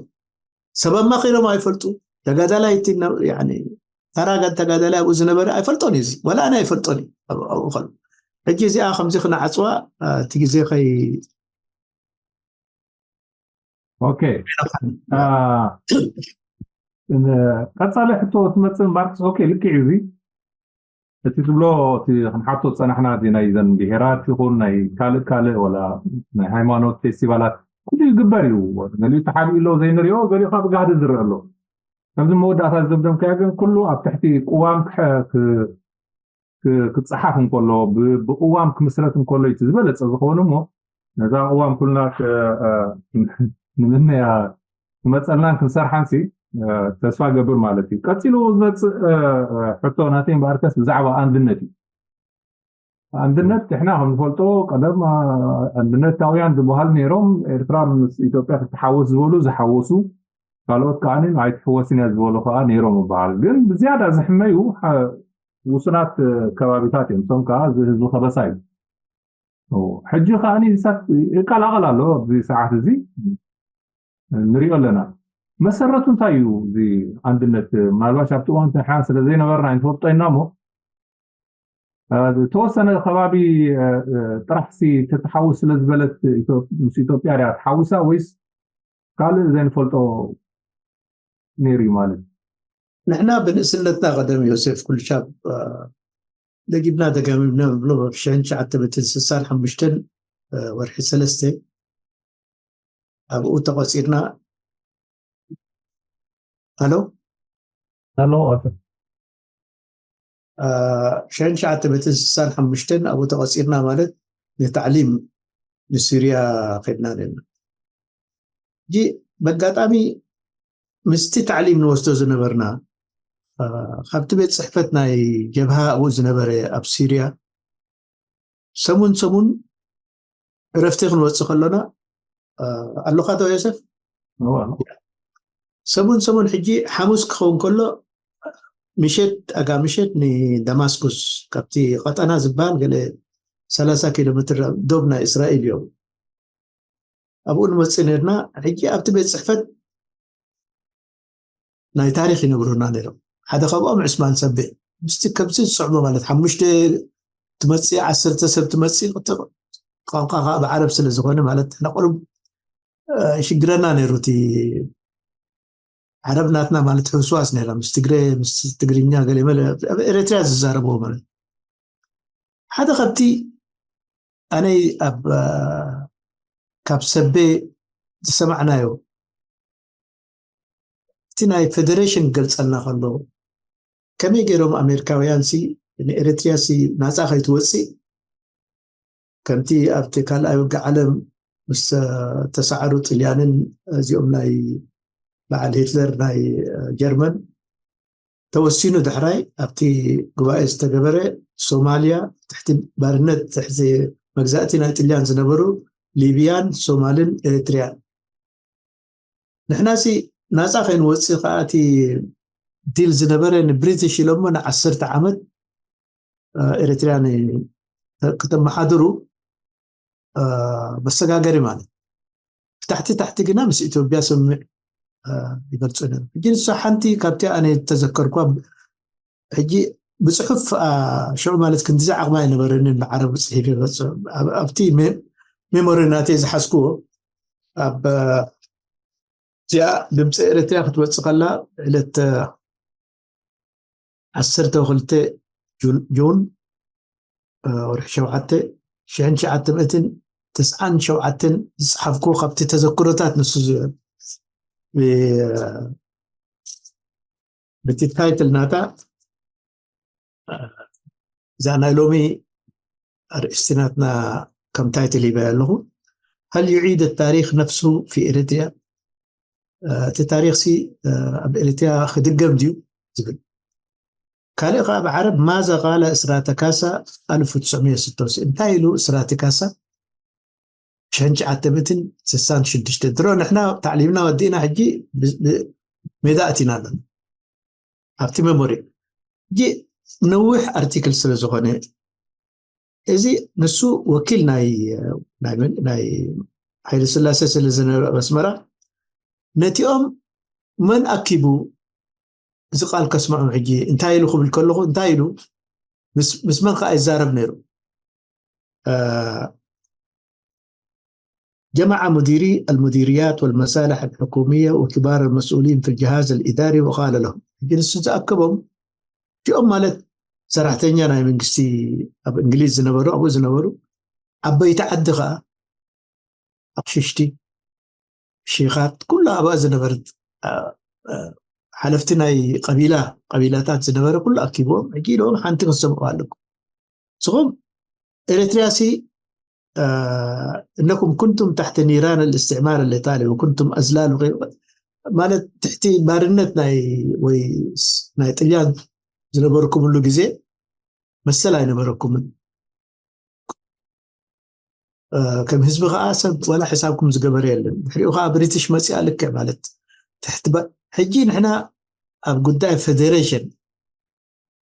ሰብ ኣማኺሮም ኣይፈልጡ፣ ተጋዳላይ እቲ ነ- ያኒ ተራ ተጋዳላይ ኣብኡ ዝነበረ ኣይፈልጦን እዩ፣ እዚ ዋላ ኣነ ኣይፈልጦን እዩ ኣብኡ ከሎ። ሕጂ እዚኣ ከምዚ ክነዓፅዋ እቲ ግዜ ከይ ኦኬ። ቀፃሊ ሕቶ ትመፅእ ማርክስ። ኦኬ፣ ልክዕ እዩ። እዚ እቲ ትብሎ እቲ ክንሓቶ ዝፀናሕና እዚ ናይ ዘን ብሄራት ይኹን ናይ ካልእ ካልእ ወላ ናይ ሃይማኖት ፌስቲቫላት ኩሉ ይግበር እዩ። ገሊኡ ተሓቢኡ ኣሎ ዘይንሪኦ፣ ገሊኡ ካብ ጋህዲ ዝረአ ኣሎ። ከምዚ መወዳእታ ዝደምደምካዮ ግን ኩሉ ኣብ ትሕቲ ቅዋም ክፀሓፍ እንከሎ ብቅዋም ክምስረት እንከሎ እቲ ዝበለፀ ዝኸውን እሞ ነዛ ቅዋም ኩልና ንምነያ ክመፀልናን ክንሰርሓንሲ ተስፋ ገብር ማለት እዩ። ቀፂሉ ዝመፅእ ሕቶ ናተይ እምበኣርከስ ብዛዕባ ኣንድነት እዩ። ኣንድነት ንሕና ከም ንፈልጦ ቀደም ኣንድነታውያን ዝበሃሉ ነይሮም። ኤርትራ ምስ ኢትዮጵያ ክትሓወስ ዝበሉ ዝሓወሱ፣ ካልኦት ከዓ ኣይትሕወስን እያ ዝበሉ ከዓ ነይሮም ይበሃል። ግን ብዝያዳ ዝሕመዩ ውሱናት ከባቢታት እዮም። እሶም ከዓ እዚ ህዝቢ ከበሳ እዩ። ሕጂ ከዓ ይቀላቀል ኣሎ ኣብዚ ሰዓት እዚ ንሪኦ ኣለና። መሰረቱ እንታይ እዩ እዚ ኣንድነት? ምናልባሽ ኣብቲ እዋን ንሕና ስለ ዘይነበርና ኣይንፈልጦ ኢና እሞ ዝተወሰነ ከባቢ ጥራሕ ተተሓውስ ስለ ዝበለት ምስ ኢትዮጵያ ድያ ተሓዊሳ ወይስ ካልእ ዘይንፈልጦ ነይሩ እዩ ማለት? ንሕና ብንእስነትና ቀደም ዮሴፍ ኩልሻብ ደጊምና ደጋሚምና ንብሎ ኣብ ሽሕን ትሽዓተ ሚእትን ስሳን ሓሙሽተን ወርሒ ሰለስተ ኣብኡ ተቆፂርና። ኣሎ ኣሎ ሽሕን ትሽዓተ ሚእትን ስሳን ሓሙሽተን ኣብኡ ተቆፂርና ማለት ንታዕሊም ንሲርያ ከድና ነና። ሕጂ በጋጣሚ ምስቲ ታዕሊም ንወስዶ ዝነበርና ካብቲ ቤት ፅሕፈት ናይ ጀብሃ ኣብኡ ዝነበረ ኣብ ሲርያ ሰሙን ሰሙን እረፍቲ ክንወፅእ ከሎና ኣለካ ዶ ዮሴፍ? ሰሙን ሰሙን ሕጂ ሓሙስ ክኸውን ከሎ ምሸት ኣጋ ምሸት ንደማስኩስ ካብቲ ቀጠና ዝበሃል ገለ ሰላሳ ኪሎ ሜትር ዶብ ናይ እስራኤል እዮም። ኣብኡ ንመፅእ ነርና። ሕጂ ኣብቲ ቤት ፅሕፈት ናይ ታሪክ ይነግሩና ነይሮም። ሓደ ካብኦም ዕስማን ሰቤ ምስቲ ከምዚ ዝስዕቦ ማለት ሓሙሽተ ትመፅእ ዓሰርተ ሰብ ትመፅእ ቋንቋ ከዓ ብዓረብ ስለ ዝኾነ ማለት ንቁሩብ ሽግረና ነይሩ። እቲ ዓረብ ናትና ማለት ሕውስዋስ ነይራ ምስ ትግረ ምስ ትግርኛ ገለ መለ ኣብ ኤርትራ ዝዛረብዎ ማለት ሓደ ካብቲ ኣነይ ኣብ ካብ ሰቤ ዝሰማዕናዮ እቲ ናይ ፌደሬሽን ገልጸልና ከሎ ከመይ ገይሮም ኣሜሪካውያን ሲ ንኤርትርያ ሲ ናጻ ከይትወፅእ ከምቲ ኣብቲ ካልኣይ ውግእ ዓለም ምስ ተሳዕሩ ጥልያንን እዚኦም ናይ በዓል ሂትለር ናይ ጀርመን ተወሲኑ ድሕራይ ኣብቲ ጉባኤ ዝተገበረ ሶማልያ ትሕቲ ባርነት ትሕቲ መግዛእቲ ናይ ጥልያን ዝነበሩ ሊብያን ሶማልን ኤርትርያን ንሕናሲ ናፃ ከይንወፅእ ከዓ እቲ ዲል ዝነበረ ንብሪቲሽ ኢሎሞ ንዓሰርተ ዓመት ኤርትርያ ከተመሓድሩ መሰጋገሪ ማለት ብታሕቲ ታሕቲ ግና ምስ ኢትዮጵያ ስምምዕ ይገልፁ ነሩ ሕጂ ንሳ ሓንቲ ካብቲ ኣነ ተዘከርኳ ሕጂ ብፅሑፍ ሽዑ ማለት ክንዲዚ ዓቕማ ኣይነበረንን ብዓረብ ፅሒፍ ይፈፅም ኣብቲ ሜሞሪ ናተይ ዝሓዝክዎ ኣብ እዚኣ ድምፂ ኤርትርያ ክትወፅእ ከላ ዕለት ዓሰርተ ክልተ ጁን ወርሒ ሸውዓተ ሽሕን ትሽዓተ ሚእትን ተስዓን ሸውዓተን ዝፀሓፍክዎ ካብቲ ተዘክሮታት ንሱ ብቲ ታይትል ናታ እዛ ናይ ሎሚ ኣርእስቲ ናትና ከም ታይትል ሂበያ ኣለኹ። هل يعيد التاريخ نفسه في إريتريا؟ እቲ ታሪክ ሲ ኣብ ኤርትርያ ክድገም ድዩ ዝብል ካልእ ከዓ ብዓረብ ማዛ ቃለ እስራተ ካሳ ኣልፍ ትስዕሚየ ስቶሲ እንታይ ኢሉ እስራተ ካሳ ሽሕን ትሽዓተ ሚእትን ስሳን ሽዱሽተ ድሮ ንሕና ታዕሊምና ወዲእና ሕጂ ብ- ብ- ሜዳ ኣቲና ኣለና ኣብቲ ሜሞሪ ሕጂ ነዊሕ ኣርቲክል ስለ ዝኾነ እዚ ንሱ ወኪል ናይ ናይ መን- ናይ ሓይለ ስላሴ ስለ ዝነበረ ኣብ ኣስመራ ነቲኦም መን ኣኪቡ እዚ ቃል ከስምዖም ሕጂ እንታይ ኢሉ ክብል ከለኹ እንታይ ኢሉ ምስ ምስ መን ከዓ ይዛረብ ነይሩ جمع مديري المديريات والمصالح الحكومية وكبار المسؤولين في الجهاز الإداري وقال لهم ሕጂ ንሱ ዝኣከቦም እዚኦም ማለት ሰራሕተኛ ናይ መንግስቲ ኣብ እንግሊዝ ዝነበሩ ኣብኡ ዝነበሩ ዓበይቲ ዓዲ ከዓ ኣቕሽሽቲ ሽኻት ኩሉ ኣብኣ ዝነበረት ሓለፍቲ ናይ ቀቢላ ቀቢላታት ዝነበረ ኩሉ ኣኪብዎም ሕጂ ኢሎም ሓንቲ ክሰምዑ ኣለኩም ንስኹም ኤርትርያ ሲ እነኩም ኩንቱም ታሕተ ኒራን ልእስትዕማር ልኢጣሊ ወኩንቱም ኣዝላሉ ማለት ትሕቲ ባርነት ናይ ወይ ናይ ጥልያን ዝነበርኩምሉ ግዜ መሰል ኣይነበረኩምን ከም ህዝቢ ከዓ ሰብ ዋላ ሕሳብኩም ዝገበረ የለን ድሕሪኡ ከዓ ብሪትሽ መፅኣ ልክዕ ማለት ትሕቲ ሕጂ ንሕና ኣብ ጉዳይ ፌደሬሽን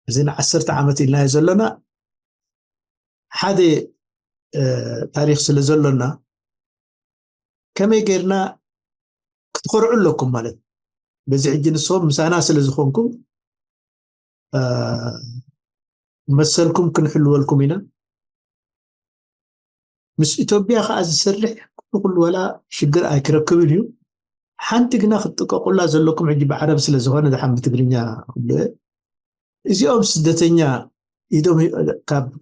እዚ ንዓሰርተ ዓመት ኢልናዮ ዘለና ሓደ ታሪክ ስለ ዘሎና ከመይ ጌርና ክትኮርዑ ኣለኩም ማለት በዚ ሕጂ ንስኹም ምሳና ስለ ዝኾንኩም መሰልኩም ክንሕልወልኩም ኢና ምስ ኢትዮጵያ ከዓ ዝሰርሕ ኩሉ ኩሉ ወላ ሽግር ኣይክረክብን እዩ ሓንቲ ግና ክትጥቀቁላ ዘለኩም ሕጂ ብዓረብ ስለ ዝኾነ ድሓን ብትግርኛ ክብሎ እዚኦም ስደተኛ ኢዶም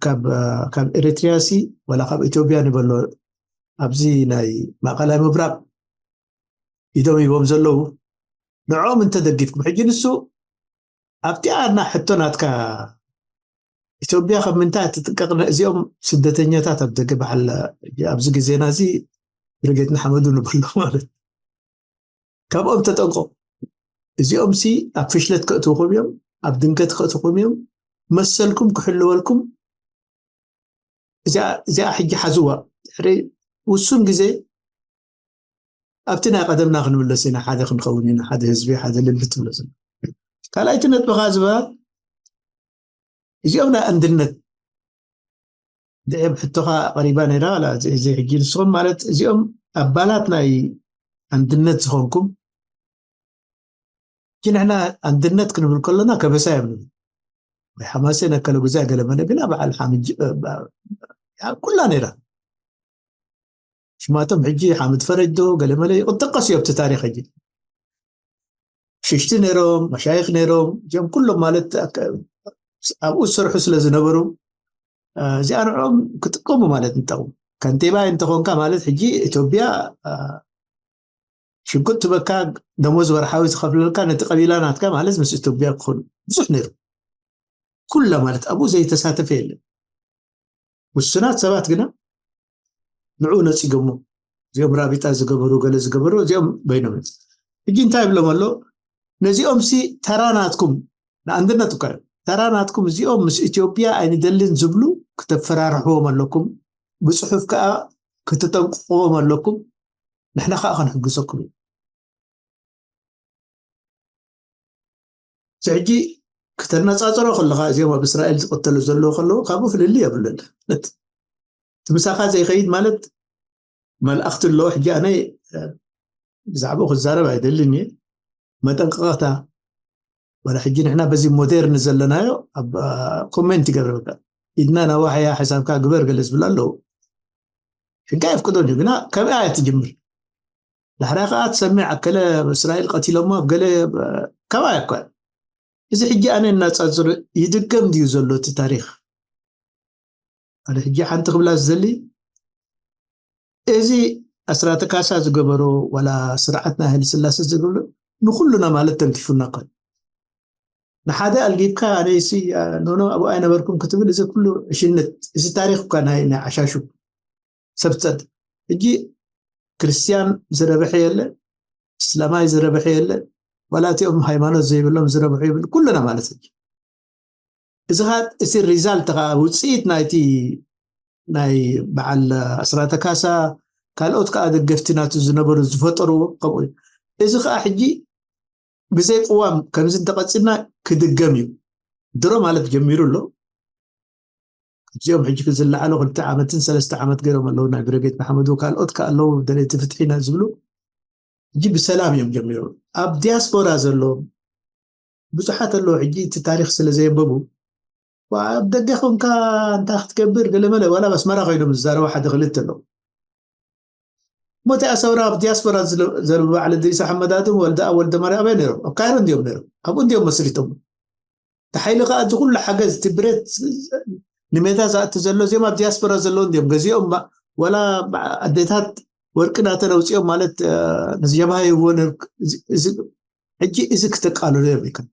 ካብ ኤሪትሪያ ሲ ወላ ካብ ኢትዮጵያ ንበሎ ኣብዚ ናይ ማእኸላይ ምብራቅ ኢዶም ሂቦም ዘለዉ ንዕኦም እንተደጊፍኩም ሕጂ ንሱ ኣብቲኣ ና ሕቶ ናትካ ኢትዮጵያ ካብ ምንታይ ትጥቀቕ እዚኦም ስደተኛታት ኣብ ደገ በዓል ኣብዚ ግዜና እዚ ብርጌድ ንሓመዱ ንበሎ ማለት ካብኦም ተጠንቀቑ እዚኦም ሲ ኣብ ፍሽለት ከእትውኹም እዮም ኣብ ድንገት ከእትኹም እዮም መሰልኩም ክሕልወልኩም እዚኣ ሕጂ ሓዝዋ ድሕሪ ውሱን ግዜ ኣብቲ ናይ ቀደምና ክንምለስ ኢና ሓደ ክንኸውን ኢና ሓደ ህዝቢ ሓደ ልሊ ትብሎ ዘሎ ካልኣይቲ ነጥብኻ ዝበሃል እዚኦም ናይ ኣንድነት ድዕብ ሕቶኻ ቀሪባ ነይራ እዚ ሕጂ ንስኹም ማለት እዚኦም ኣባላት ናይ ኣንድነት ዝኾንኩም ሕጂ ንሕና ኣንድነት ክንብል ከለና ከበሳ እዮም ወይ ሓማሴን ኣከለ ጉዛይ ገለመለ ግና በዓል ሓምጅ ኩላ ነይራ ሽማቶም ሕጂ ሓምድ ፈረጅ ዶ ገለመለ ይቕጠቀስ እዩ ኣብቲ ታሪክ ሕጂ ሽሽቲ ነይሮም መሻይክ ነይሮም እዚኦም ኩሎም ማለት ኣብኡ ዝሰርሑ ስለ ዝነበሩ እዚኣ ንዕኦም ክጥቀሙ ማለት ንጠቕሙ ከንቲባ እንተኾንካ ማለት ሕጂ ኢትዮጵያ ሽጉጥ ትበካ ደሞዝ ወርሓዊ ዝኸፍለልካ ነቲ ቀቢላ ናትካ ማለት ምስ ኢትዮጵያ ክኾኑ ብዙሕ ነይሩ ኩላ ማለት ኣብኡ ዘይተሳተፈ የለን ውሱናት ሰባት ግና ንዑ ነፂጎሞ እዚኦም ራቢጣ ዝገበሩ ገለ ዝገበሩ እዚኦም በይኖም ሕጂ እንታይ ይብሎም ኣሎ ነዚኦም ሲ ተራ ናትኩም ንኣንድነት እኳ እዮም ተራ ናትኩም እዚኦም ምስ ኢትዮጵያ ኣይንደልን ዝብሉ ክተፈራርሕዎም ኣለኩም ብፅሑፍ ከዓ ክትጠንቅቕዎም ኣለኩም ንሕና ከዓ ክንሕግዘኩም እዩ ሕጂ ክተነፃፅሮ ከለካ እዚኦም ኣብ እስራኤል ዝቀተሉ ዘለዉ ከለዉ ካብኡ ፍልልይ የብሉን እቲ ምሳኻ ዘይከይድ ማለት መልእክቲ ኣለዎ ሕጂ ኣነ ብዛዕባኡ ክዛረብ ኣይደልን እየ መጠንቀቕታ ወላ ሕጂ ንሕና በዚ ሞዴርን ዘለናዮ ኣብ ኮሜንት ይገብረልካ ኢድና ናዋሕያ ሕሳብካ ግበር ገለ ዝብሉ ኣለዉ ሕጋ የፍቅዶን እዩ ግና ከምኣ እያ ትጅምር ዳሕራይ ከዓ ትሰምዕ ኣከለ እስራኤል ቀቲሎሞ ኣብ ገለ ከምኣ እያ እኳ እዚ ሕጂ ኣነ እናፃፅር ይድገም ድዩ ዘሎ እቲ ታሪክ ኣነ ሕጂ ሓንቲ ክብላ ዝደሊ እዚ ኣስራተ ካሳ ዝገበሮ ዋላ ስርዓት ናይ ሃይለ ስላሴ ዝገብሮ ንኩሉና ማለት ተንኪፉና እኳ ንሓደ ኣልጊብካ ኣነይሲ ኖኖ ኣብኡ ኣይነበርኩም ክትብል እዚ ኩሉ ዕሽነት እዚ ታሪክ እኳ ናይ ናይ ዓሻሹ ሰብ ጸጥ ሕጂ ክርስትያን ዝረብሐ የለ እስላማይ ዝረብሐ የለ ዋላ እቲኦም ሃይማኖት ዘይብሎም ዝረብሑ ይብል ኩሉና ማለት ሕጂ እዚ ኸዓ እቲ ሪዛልት ኸዓ ውፅኢት ናይቲ ናይ በዓል ኣስራተ ካሳ ካልኦት ከዓ ደገፍቲ ናቱ ዝነበሩ ዝፈጠርዎ ከምኡ እዩ። እዚ ከዓ ሕጂ ብዘይ ቅዋም ከምዚ እንተቐፂልና ክድገም እዩ። ድሮ ማለት ጀሚሩ ኣሎ። እዚኦም ሕጂ ዝለዓሉ ክልተ ዓመትን ሰለስተ ዓመት ገይሮም ኣለዉ። ናይ ብረጌድ ንሓመዱ ካልኦት ከዓ ኣለዉ ደለይቲ ፍትሒ ኢና ዝብሉ ሕጂ ብሰላም እዮም ጀሚሩ። ኣብ ዲያስፖራ ዘሎ ብዙሓት ኣለዉ። ሕጂ እቲ ታሪክ ስለ ዘየንበቡ ኣብ ደገ ኮንካ እንታይ ክትገብር ገለመለ ዋላ ኣብ ኣስመራ ኮይኖም ዝዛረቡ ሓደ ክልተ ኣለዉ። ሞተ ኣሰውራ ኣብ ዲያስፖራ ዘለዉ በዓል ድሪስ ኣሕመዳትን ወልደ ወልደ ማርያም ኣበይ ነይሮም? ኣብ ካይሮ እንዲዮም ነይሮም። ኣብኡ እንዲዮም መስሪቶም። ተሓይሊ ከዓ እዚ ኩሉ ሓገዝ እቲ ብረት ንሜዳ ዝኣቲ ዘሎ እዚኦም ኣብ ዲያስፖራ ዘለዉ እንዲዮም ገዚኦም ዋላ ኣዴታት ወርቂ ናተን ኣውፅኦም ማለት ንጀብሃ ይህብዎ ነይሩ። ሕጂ እዚ ክተቃልሎ እዮም ይከን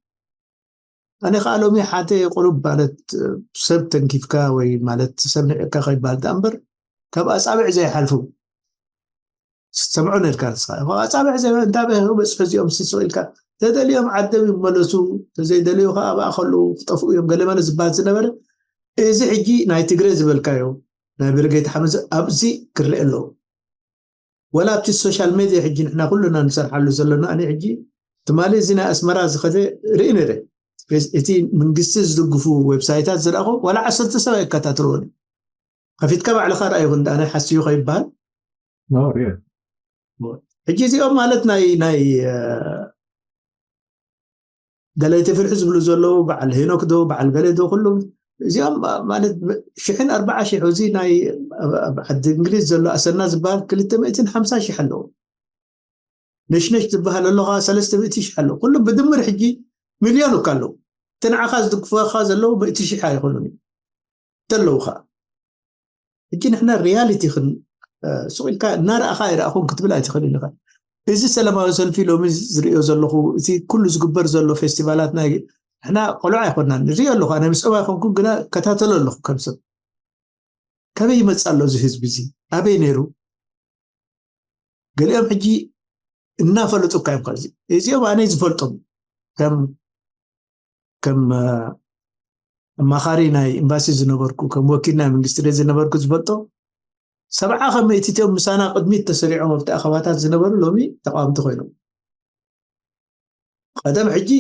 ኣነ ከዓ ሎሚ ሓደ ቁሩብ ማለት ሰብ ተንኪፍካ ወይ ማለት ሰብ ንዕካ ከይባል ዳ እምበር ካብ ኣፃብዕ ዘይሓልፉ ሰምዖ ነርካ ንስኻ ኣፃብዕ ዘይ እንታይ በፅሑ እዚኦም ስስቕ ኢልካ ተደልዮም ዓደም ይመለሱ ተዘይደልዩ ከዓ ኣብኣ ከለዉ ክጠፍኡ እዮም ገለመለ ዝበሃል ዝነበረ እዚ ሕጂ ናይ ትግረ ዝበልካዮ ናይ ብርጌድ ሓመዚ ኣብዚ ክረአ ኣለዎ ወላ ኣብቲ ሶሻል ሜድያ ሕጂ ንሕና ኩሉና ንሰርሓሉ ዘለና ኣነ ሕጂ ትማሊ እዚ ናይ ኣስመራ ዝኸደ ርኢ ነረ እቲ መንግስቲ ዝድግፉ ዌብሳይታት ዝረኣኹ ዋላ ዓሰርተ ሰብ ኣይከታተልዎን ከፊትካ ባዕልኻ ረኣዩ ክንዳ ናይ ሓስዩ ከይበሃል ሕጂ እዚኦም ማለት ናይ ናይ ደለይቲ ፍርሒ ዝብሉ ዘለዉ በዓል ሄኖክ ዶ በዓል ገለ ዶ ኩሎም እዚኦም ማለት ሽሕን ኣርባዓ ሽሕ እዚ ናይ ኣብ ዓዲ እንግሊዝ ዘሎ ኣሰና ዝበሃል ክልተ ሚእትን ሓምሳ ሽሕ ኣለዉ ነሽነሽ ዝበሃል ኣሎ ከዓ ሰለስተ ሚእቲ ሽሕ ኣለዉ ኩሎም ብድምር ሕጂ ሚልዮን እካ ኣለዉ እቲ ንዓኻ ዝድግፈካ ዘለዉ ሚእቲ ሽሕ ኣይኮኑን እዩ ተለዉ ከዓ ሕጂ ንሕና ሪያሊቲ ክን ሱቕ ኢልካ እናረኣኻ ኣይረኣኹን ክትብል ኣይትኽእልን ኢኻ እዚ ሰላማዊ ሰልፊ ሎሚ ዝሪኦ ዘለኹ እቲ ኩሉ ዝግበር ዘሎ ፌስቲቫላት ናይ ንሕና ቆልዑ ኣይኮናን ንሪኦ ኣለኹ ኣነ ምስኦም ኣይኮንኩን ግና ከታተሎ ኣለኹ ከም ሰብ ከበይ ይመፅእ ኣሎ እዚ ህዝቢ እዚ ኣበይ ነይሩ ገሊኦም ሕጂ እናፈለጡ እካ እዮም ከዚ እዚኦም ኣነ ዝፈልጦም ከም ከም ኣማኻሪ ናይ ኤምባሲ ዝነበርኩ ከም ወኪል ናይ መንግስቲ ዝነበርኩ ዝፈልጦ ሰብዓ ከም ምእትትኦም ምሳና ቅድሚት ተሰሪዖም ኣብቲ ኣኸባታት ዝነበሩ ሎሚ ተቃወምቲ ኮይኖም ቀደም ሕጂ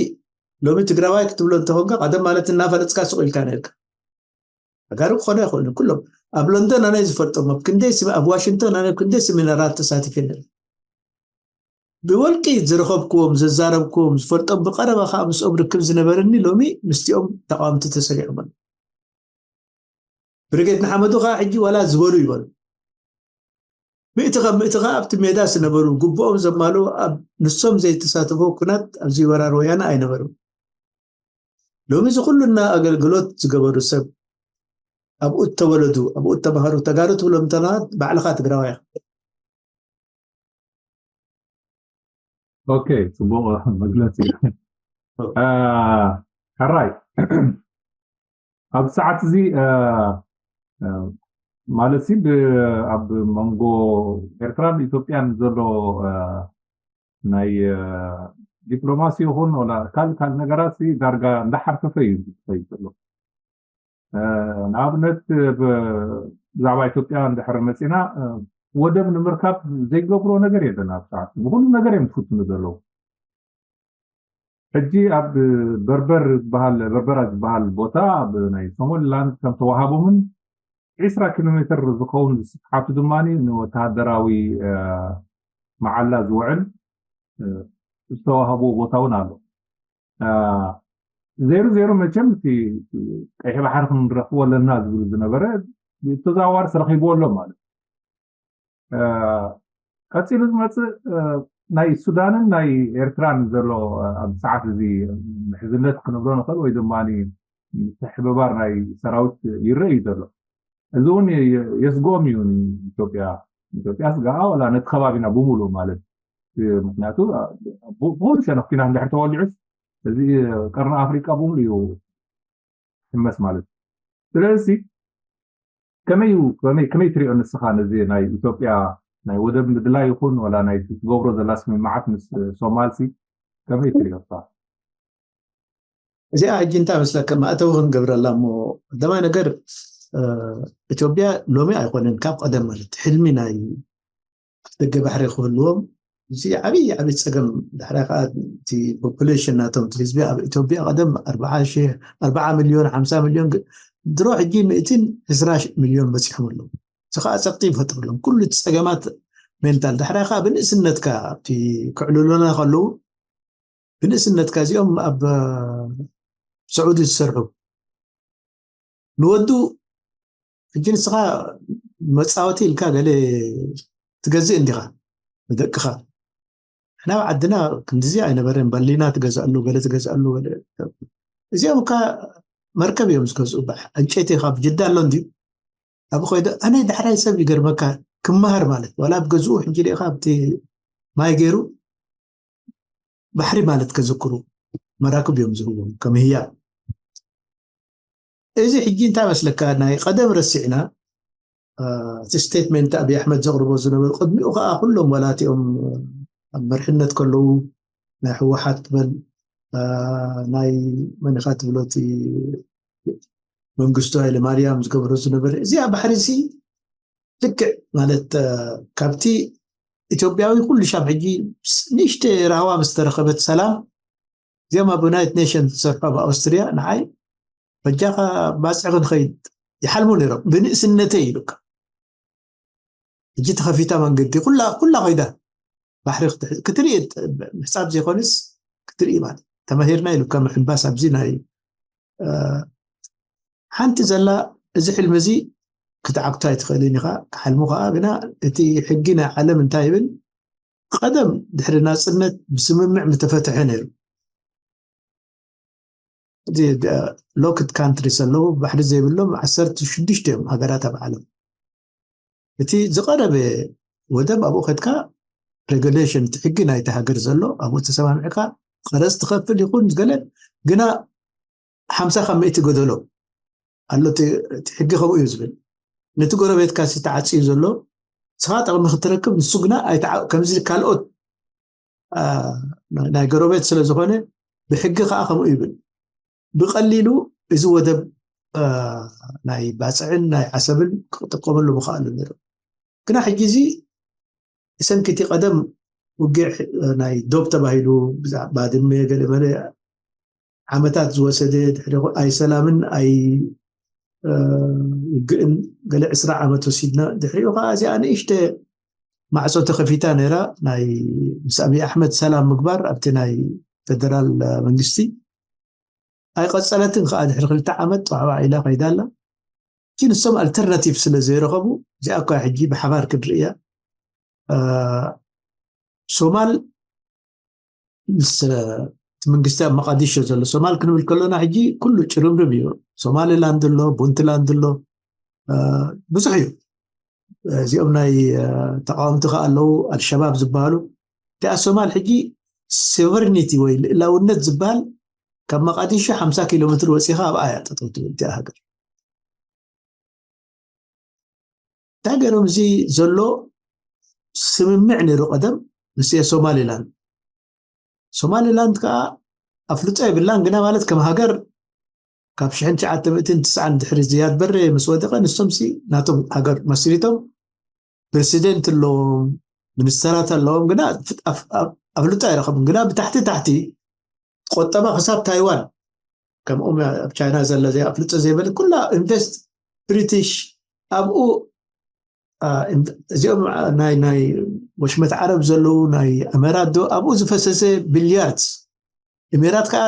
ሎሚ ትግራዋይ ክትብሎ እንተኾንካ ቀደም ማለት እናፈለጥካ ስቕ ኢልካ ነርካ ተጋሩ ክኾኑ ኣይኽእሉን ኩሎም ኣብ ሎንዶን ኣነ ዝፈልጦም ኣብ ክንደይ ኣብ ዋሽንግቶን ኣነ ክንደይ ስሚናራት ተሳቲፈ ነር ብወልቂ ዝረኸብክዎም ዘዛረብክዎም ዝፈልጦም ብቐረባ ከዓ ምስኦም ርክብ ዝነበረኒ ሎሚ ምስቲኦም ተቃወምቲ ተሰሪዖም ኣሎ ብርጌድ ንሓመዱ ከዓ ሕጂ ዋላ ዝበሉ ይበሉ ምእቲ ካብ ምእቲ ከዓ ኣብቲ ሜዳ ዝነበሩ ግቡኦም ዘማልኡ ኣብ ንሶም ዘይተሳተፎ ኩናት ኣብዚ ወራር ወያነ ኣይነበሩን ሎሚ እዚ ኩሉና ኣገልግሎት ዝገበሩ ሰብ ኣብኡ እተወለዱ ኣብኡ እተማሃሩ ተጋሩ ትብሎም እንተና ባዕልኻ ትግራዋይ ኦኬ ፅቡቅ መግለፂ ሕራይ ኣብ ሰዓት እዚ ማለት ሲ ኣብ መንጎ ኤርትራን ኢትዮጵያን ዘሎ ናይ ዲፕሎማሲ ይኹን ወላ ካልእ ካልእ ነገራት ዳርጋ እንዳሓርፈፈ እዩ ዝኸይድ ዘሎ ንኣብነት ብዛዕባ ኢትዮጵያ እንድሕር መፂና ወደብ ንምርካብ ዘይገብሮ ነገር የለን ኣብ ሰዓት ብኩሉ ነገር እዮም ዝፍትኑ ዘለዉ ሕጂ ኣብ በርበር ዝበሃል በርበራ ዝበሃል ቦታ ኣብ ናይ ሶማሊላንድ ከም ተዋሃቦምን ዒስራ ኪሎ ሜትር ዝኸውን ዝስፍሓቱ ድማ ንወተሃደራዊ መዓላ ዝውዕል ዝተዋሃብዎ ቦታ እውን ኣሎ ዘይሩ ዘይሩ መቸም እቲ ቀይሕ ባሕሪ ክንረክቦ ኣለና ዝብል ዝነበረ ብተዛዋርስ ረኪብዎ ኣሎ ማለት ቀፂሉ ዝመፅእ ናይ ሱዳንን ናይ ኤርትራን ዘሎ ኣብ ሰዓት እዚ ምሕዝነት ክንብሎ ንኽእል ወይ ድማ ምትሕብባር ናይ ሰራዊት ይረአ እዩ ዘሎ እዚ እውን የስጎም እዩ ኢትዮጵያ ኢትዮጵያ ስጋኣ ወላ ነቲ ከባቢና ብሙሉ ማለት ምክንያቱ ብሙሉ ሸነኽ ኩናት እንድሕር ተወሊዑስ እዚ ቀርኒ ኣፍሪቃ ብሙሉ እዩ ሕመስ ማለት ስለዚ ከመይ ከመይ ትሪኦ ንስኻ ነዚ ናይ ኢትዮጵያ ናይ ወደብ ምድላይ ይኹን ወላ ናይ ትገብሮ ዘላ ስምምዓት ምስ ሶማልሲ ከመይ ትሪኦ እዚኣ ሕጂ እንታይ መስለካ፣ ማእተዊ ክንገብረላ እሞ፣ ቀዳማይ ነገር፣ እ፣ ኢትዮጵያ ሎሚ ኣይኮነን፣ ካብ ቀደም ማለት ሕልሚ ናይ ኣፍደገ ባሕሪ ክህልዎም፣ እዚ ዓብዪ ዓብዪ ጸገም። ዳሕራይ ከዓ እቲ ፖፑሌሽን ናቶም፣ እቲ ህዝቢ ኣብ ኢትዮጵያ ቀደም ኣርብዓ ሺሕ፣ ኣርብዓ ሚልዮን፣ ሓምሳ ሚልዮን፣ ግ-፣ ድሮ ሕጂ ሚእትን ዕስራ ሚልዮን በጺሖም ኣለዉ። እዚ ከዓ ጸቕጢ ይፈጥረሎም። ኩሉ እቲ ጸገማት ሜንታል። ዳሕራይ ከዓ ብንእስነትካ ኣብቲ ክዕልሉና ከለዉ፣ ብንእስነትካ እዚኦም ኣብ ስዑዲ ዝሰርሑ ንወዱ፣ ሕጂ ንስኻ መጻወቲ ኢልካ ገለ ትገዝእ እንዲኻ ንደቅኻ። ንሕና ኣብ ዓድና ክንድዚ ኣይነበረን። በሊና ትገዝኣሉ፣ ገለ ትገዝኣሉ፣ ገለ። እዚኦም እካ መርከብ እዮም ዝገዝኡ። ባሕ-፣ ዕንጨይቲ ካብ ጅዳ ኣሎ እንድዩ። ኣብ ኸይደ ኣነ ዳሕራይ ሰብ ይገርመካ ክመሃር ማለት፣ ዋላ ኣብ ገዝኡ ሕጂ ዲኻ ኣብቲ ማይ ገይሩ ባሕሪ ማለት ከዘክሩ መራክብ እዮም ዝህዎም ከም ህያብ። እዚ ሕጂ እንታይ መስለካ፣ ናይ ቀደም ረሲዕና፣ እ፣ እቲ ስቴትመንት ኣብይ ኣሕመድ ዘቕርቦ ዝነበሩ፣ ቅድሚኡ ከዓ ኩሎም ዋላ እቲኦም ኣብ መርሕነት ከለዉ ናይ ህወሓት ትበል፣ እ፣ ናይ መን ኢኻ ትብሎ፣ እቲ መንግስቱ ሃይለማርያም ዝገብሮ ዝነበረ፣ እዚኣ ባሕሪ እዚ ልክዕ ማለት፣ እ፣ ካብቲ ኢትዮጵያዊ ኩሉ ሻብ ሕጂ ስ-፣ ንእሽተ ራህዋ ምስ ተረኸበት ሰላም፣ እዚኦም ኣብ ዩናይትድ ኔሽንስ ዝሰርሑ ኣብ ኣውስትርያ ንዓይ በጃኻ ባፅዕ ክንኸይድ ይሓልሙ ነይሮም። ብንእስነተይ ኢሉካ። ሕጂ ተኸፊታ መንገዲ ኩላ፣ ኩላ ኸይዳ ባሕሪ ክትሕ-፣ ክትርኢ፣ ምሕፃብ ዘይኮነስ ክትርኢ ማለት ተማሂርና ኢሉካ ምሕንባስ ኣብዚ ናይ፣ እ፣ ሓንቲ ዘላ እዚ ሕልሚ እዚ ክትዓግቶ ኣይትኽእልን ኢኻ። ክሓልሙ ከዓ ግና እቲ ሕጊ ናይ ዓለም እንታይ ይብል? ቀደም ድሕሪ ናጽነት ብስምምዕ ምተፈትሐ ነይሩ። እዚ ደ-፣ ሎክድ ካንትሪስ ኣለዉ፣ ባሕሪ ዘይብሎም ዓሰርተ ሽዱሽተ እዮም ሃገራት ኣብ ዓለም። እቲ ዝቐረበ ወደብ ኣብኡ ከድካ ሬጉሌሽን፣ እቲ ሕጊ ናይቲ ሃገር ዘሎ ኣብኡ ተሰማሚዕካ ቀረጽ ትኸፍል ይኹን ዝገለ፣ ግና ሓምሳ ካብ ሚእቲ ጎደሎ ኣሎ። እቲ፣ እቲ ሕጊ ከምኡ እዩ ዝብል። ነቲ ጎረቤትካ ሲ ተዓጽዩ ዘሎ፣ ንስኻ ጥቕሚ ክትረክብ፣ ንሱ ግና ኣይተዓ-፣ ከምዚ ካልኦት፣ አ፣ ናይ ጎረቤት ስለ ዝኾነ፣ ብሕጊ ከዓ ከምኡ ይብል። ብቐሊሉ እዚ ወደብ፣ አ፣ ናይ ባጽዕን ናይ ዓሰብን ክጥቀመሉ ምኽኣሉ ነይሩ። ግና ሕጂ እዚ ብሰንኪ እቲ ቀደም ውግዕ ናይ ዶብ ተባሂሉ ብዛዕባ ባድመ ገለ መለ ዓመታት ዝወሰደ ድሕሪ ኣይሰላምን ኣይ፣ እ፣ ውግእን ገለ ዕስራ ዓመት ወሲድና። ድሕሪኡ ከዓ እዚኣ ንእሽተ ማዕጾ ተኸፊታ ነይራ፣ ናይ ምስ ኣብይ ኣሕመድ ሰላም ምግባር ኣብቲ ናይ ፌደራል መንግስቲ። ኣይቐጸለትን ከዓ፣ ድሕሪ ክልተ ዓመት ጣዕባዕ ኢላ ከይዳ ኣላ። ግን ንሶም ኣልተርናቲቭ ስለ ዘይረኸቡ፣ እዚኣ እኳ ሕጂ ብሓባር ክንርእያ፣ እ፣ ሶማል ምስ፣ እ፣ እቲ መንግስቲ ኣብ መቃዲሾ ዘሎ ሶማል ክንብል ከሎና፣ ሕጂ ኩሉ ጭርምርም እዩ። ሶማሊላንድ ኣሎ፣ ፑንትላንድ ኣሎ፣ እ፣ ብዙሕ እዩ። እዚኦም ናይ፣ እ፣ ተቃወምቲ ከኣ ኣለዉ፣ ኣልሸባብ ዝበሃሉ። እቲኣ ሶማል ሕጂ ሶቨርኒቲ ወይ ልእላውነት ዝበሃል ካብ መቃዲሾ ሓምሳ ኪሎ ሜትር ወጺኻ ኣብኣ እያ ጠጠው ትብል እቲኣ ሃገር። እንታይ ገይሮም፣ እዚ ዘሎ ስምምዕ ነይሩ ቀደም ምስ ሶማሊላንድ። ሶማሊላንድ ከዓ ኣፍልጦ የብላን፣ ግና ማለት ከም ሃገር ካብ ሽሕን ትሽዓተ ሚእትን ትስዓን ድሕሪ ዝያድ በሬ ምስ ወደቐ፣ ንሶምሲ ናቶም ሃገር መስሪቶም ፕሬሲደንት ኣለዎም፣ ሚኒስተራት ኣለዎም፣ ግና ኣፍ-፣ ኣፍ-፣ ኣፍልጦ ኣይረኸቡን። ግና ብታሕቲ ታሕቲ ቆጠባ ክሳብ ታይዋን፣ ከምኦም ኣብ ቻይና ዘለ ዘይ-፣ ኣፍልጦ ዘይበለ ኩላ ኢንቨስት ብሪቲሽ ኣብኡ፣ አ፣ ኢንቨ-፣ እዚኦም ናይ፣ ናይ ወሽመት ዓረብ ዘለዉ ናይ እመራት ዶ ኣብኡ ዝፈሰሰ ቢልያርድስ። ኢሚራት ከዓ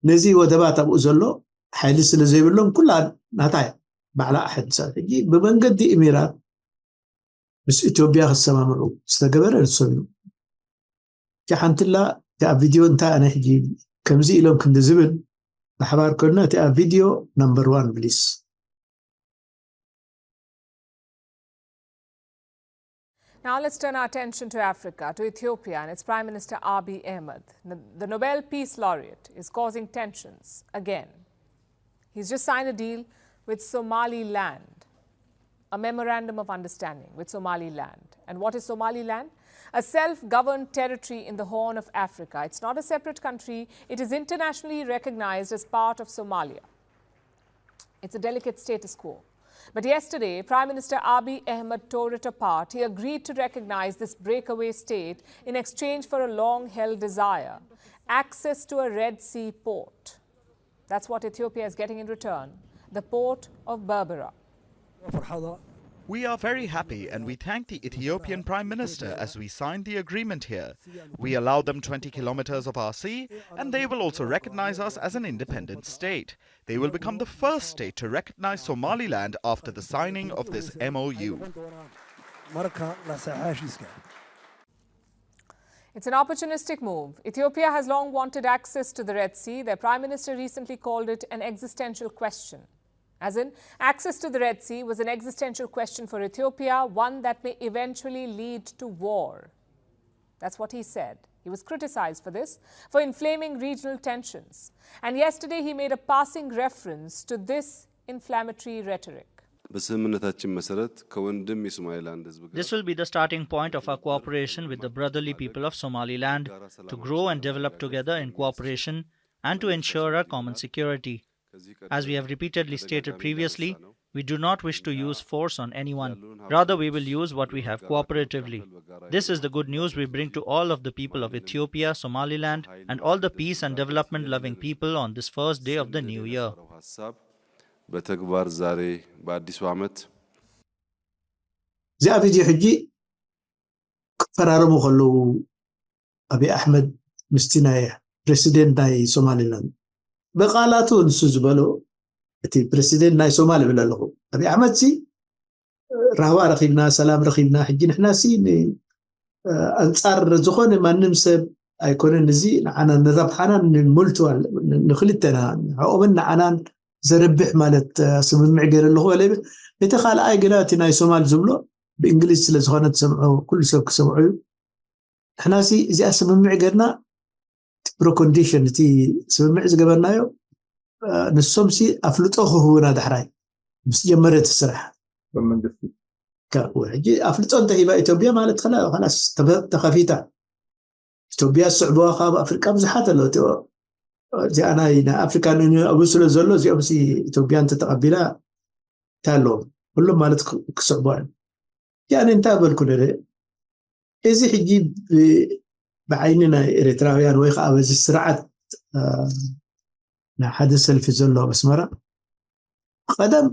ነዚ ወደባት ኣብኡ ዘሎ ሓይሊ ስለ ዘይብሎም ኩላ ናታ እያ፣ ባዕላ ኣሕድሳ። ሕጂ ብመንገዲ ኢሚራት ምስ ኢትዮጵያ ክሰማምዑ ዝተገበረ ንሶም እዮም። እቲ ሓንትላ እቲ ኣብ ቪድዮ እንታይ ኣነ ሕጂ ከምዚ ኢሎም ክንዲ ዝብል ብሓባር ኮንና እቲ ኣብ ቪድዮ ናምበር ዋን ፕሊስ። Now let's turn our attention to Africa, to Ethiopia and its Prime Minister Abiy Ahmed. N-, the Nobel Peace Laureate is causing tensions again. He's just signed a deal with Somaliland. a memorandum of understanding with Somaliland. And what is Somaliland? A self governed territory in the Horn of Africa. It's not a separate country, it is internationally recognized as part of Somalia. It's a delicate status quo. But yesterday, Prime Minister Abiy Ahmed tore it apart. He agreed to recognize this breakaway state in exchange for a long held desire: access to a Red Sea port. That's what Ethiopia is getting in return: the port of Berbera. We are very happy and we thank the Ethiopian Prime Minister as we signed the agreement here. We allow them twenty kilometers of our sea and they will also recognize us as an independent state. They will become the first state to recognize Somaliland after the signing of this M O U. It's an opportunistic move. Ethiopia has long wanted access to the Red Sea. Their prime minister recently called it an existential question. As in, access to the Red Sea was an existential question for Ethiopia, one that may eventually lead to war. That's what he said. He was criticized for this, for inflaming regional tensions. And yesterday he made a passing reference to this inflammatory rhetoric. በስምምነታችን መሰረት ከወንድም የሶማሌላንድ ህዝብ ጋር This will be the starting point of our cooperation with the brotherly people of Somaliland to grow and develop together in cooperation and to ensure our common security. As we have repeatedly stated previously, we do not wish to use force on anyone. Rather, we will use what we have cooperatively. This is the good news we bring to all of the people of Ethiopia, Somaliland, and all the peace and development loving people on this first day of the new year. ሀሳብ በተግባር ዛሬ በአዲሱ ዓመት እዚኣ ቪድዮ ሕጂ ክፈራረሙ ከለዉ ኣብይ ኣሕመድ ምስቲ ናይ ፕሬሲደንት ናይ ሶማሊላንድ ብቃላቱ ንሱ ዝበሎ እቲ ፕሬሲደንት ናይ ሶማል ይብል ኣለኹ። ኣብይ ኣሕመድ ሲ ራህዋ ረኺብና፣ ሰላም ረኺብና፣ ሕጂ ንሕና ሲ ኣንፃር ዝኾነ ማንም ሰብ ኣይኮነን። እዚ ንዓና ንረብሓና ንሞልትዋል ንክልተና ንዕኦምን ንዓናን ዘርብሕ ማለት ስምምዕ ገይረ ኣለኹ በለ። እቲ ካልኣይ ግና እቲ ናይ ሶማል ዝብሎ ብእንግሊዝ ስለ ዝኾነ ትሰምዖ ኩሉ ሰብ ክሰምዖ እዩ። ንሕና ሲ እዚኣ ስምምዕ ገርና ፕሮኮንዲሽን እቲ ስምምዕ ዝገበርናዮ ንሶም ሲ ኣፍልጦ ክህቡና ዳሕራይ ምስ ጀመረ እቲ ስራሕ መንግስቲ ሕጂ ኣፍልጦ እንተሂባ ኢትዮጵያ ማለት ከላስ ተኸፊታ ኢትዮጵያ ዝስዕብዋ ካብ ኣፍሪቃ ብዙሓት ኣለዎ። እዚኣ ናይ ናይ ኣፍሪካን ዩኒየን ኣብኡ ስለ ዘሎ እዚኦም ኢትዮጵያ እንተተቐቢላ እንታይ ኣለዎም ኩሎም ማለት ክስዕቡ እዮም። ያኔ እንታይ በልኩ ነረ እዚ ሕጂ ብዓይኒ ናይ ኤርትራውያን ወይ ከዓ በዚ ስርዓት ናይ ሓደ ሰልፊ ዘሎ ኣብ ኣስመራ ቀደም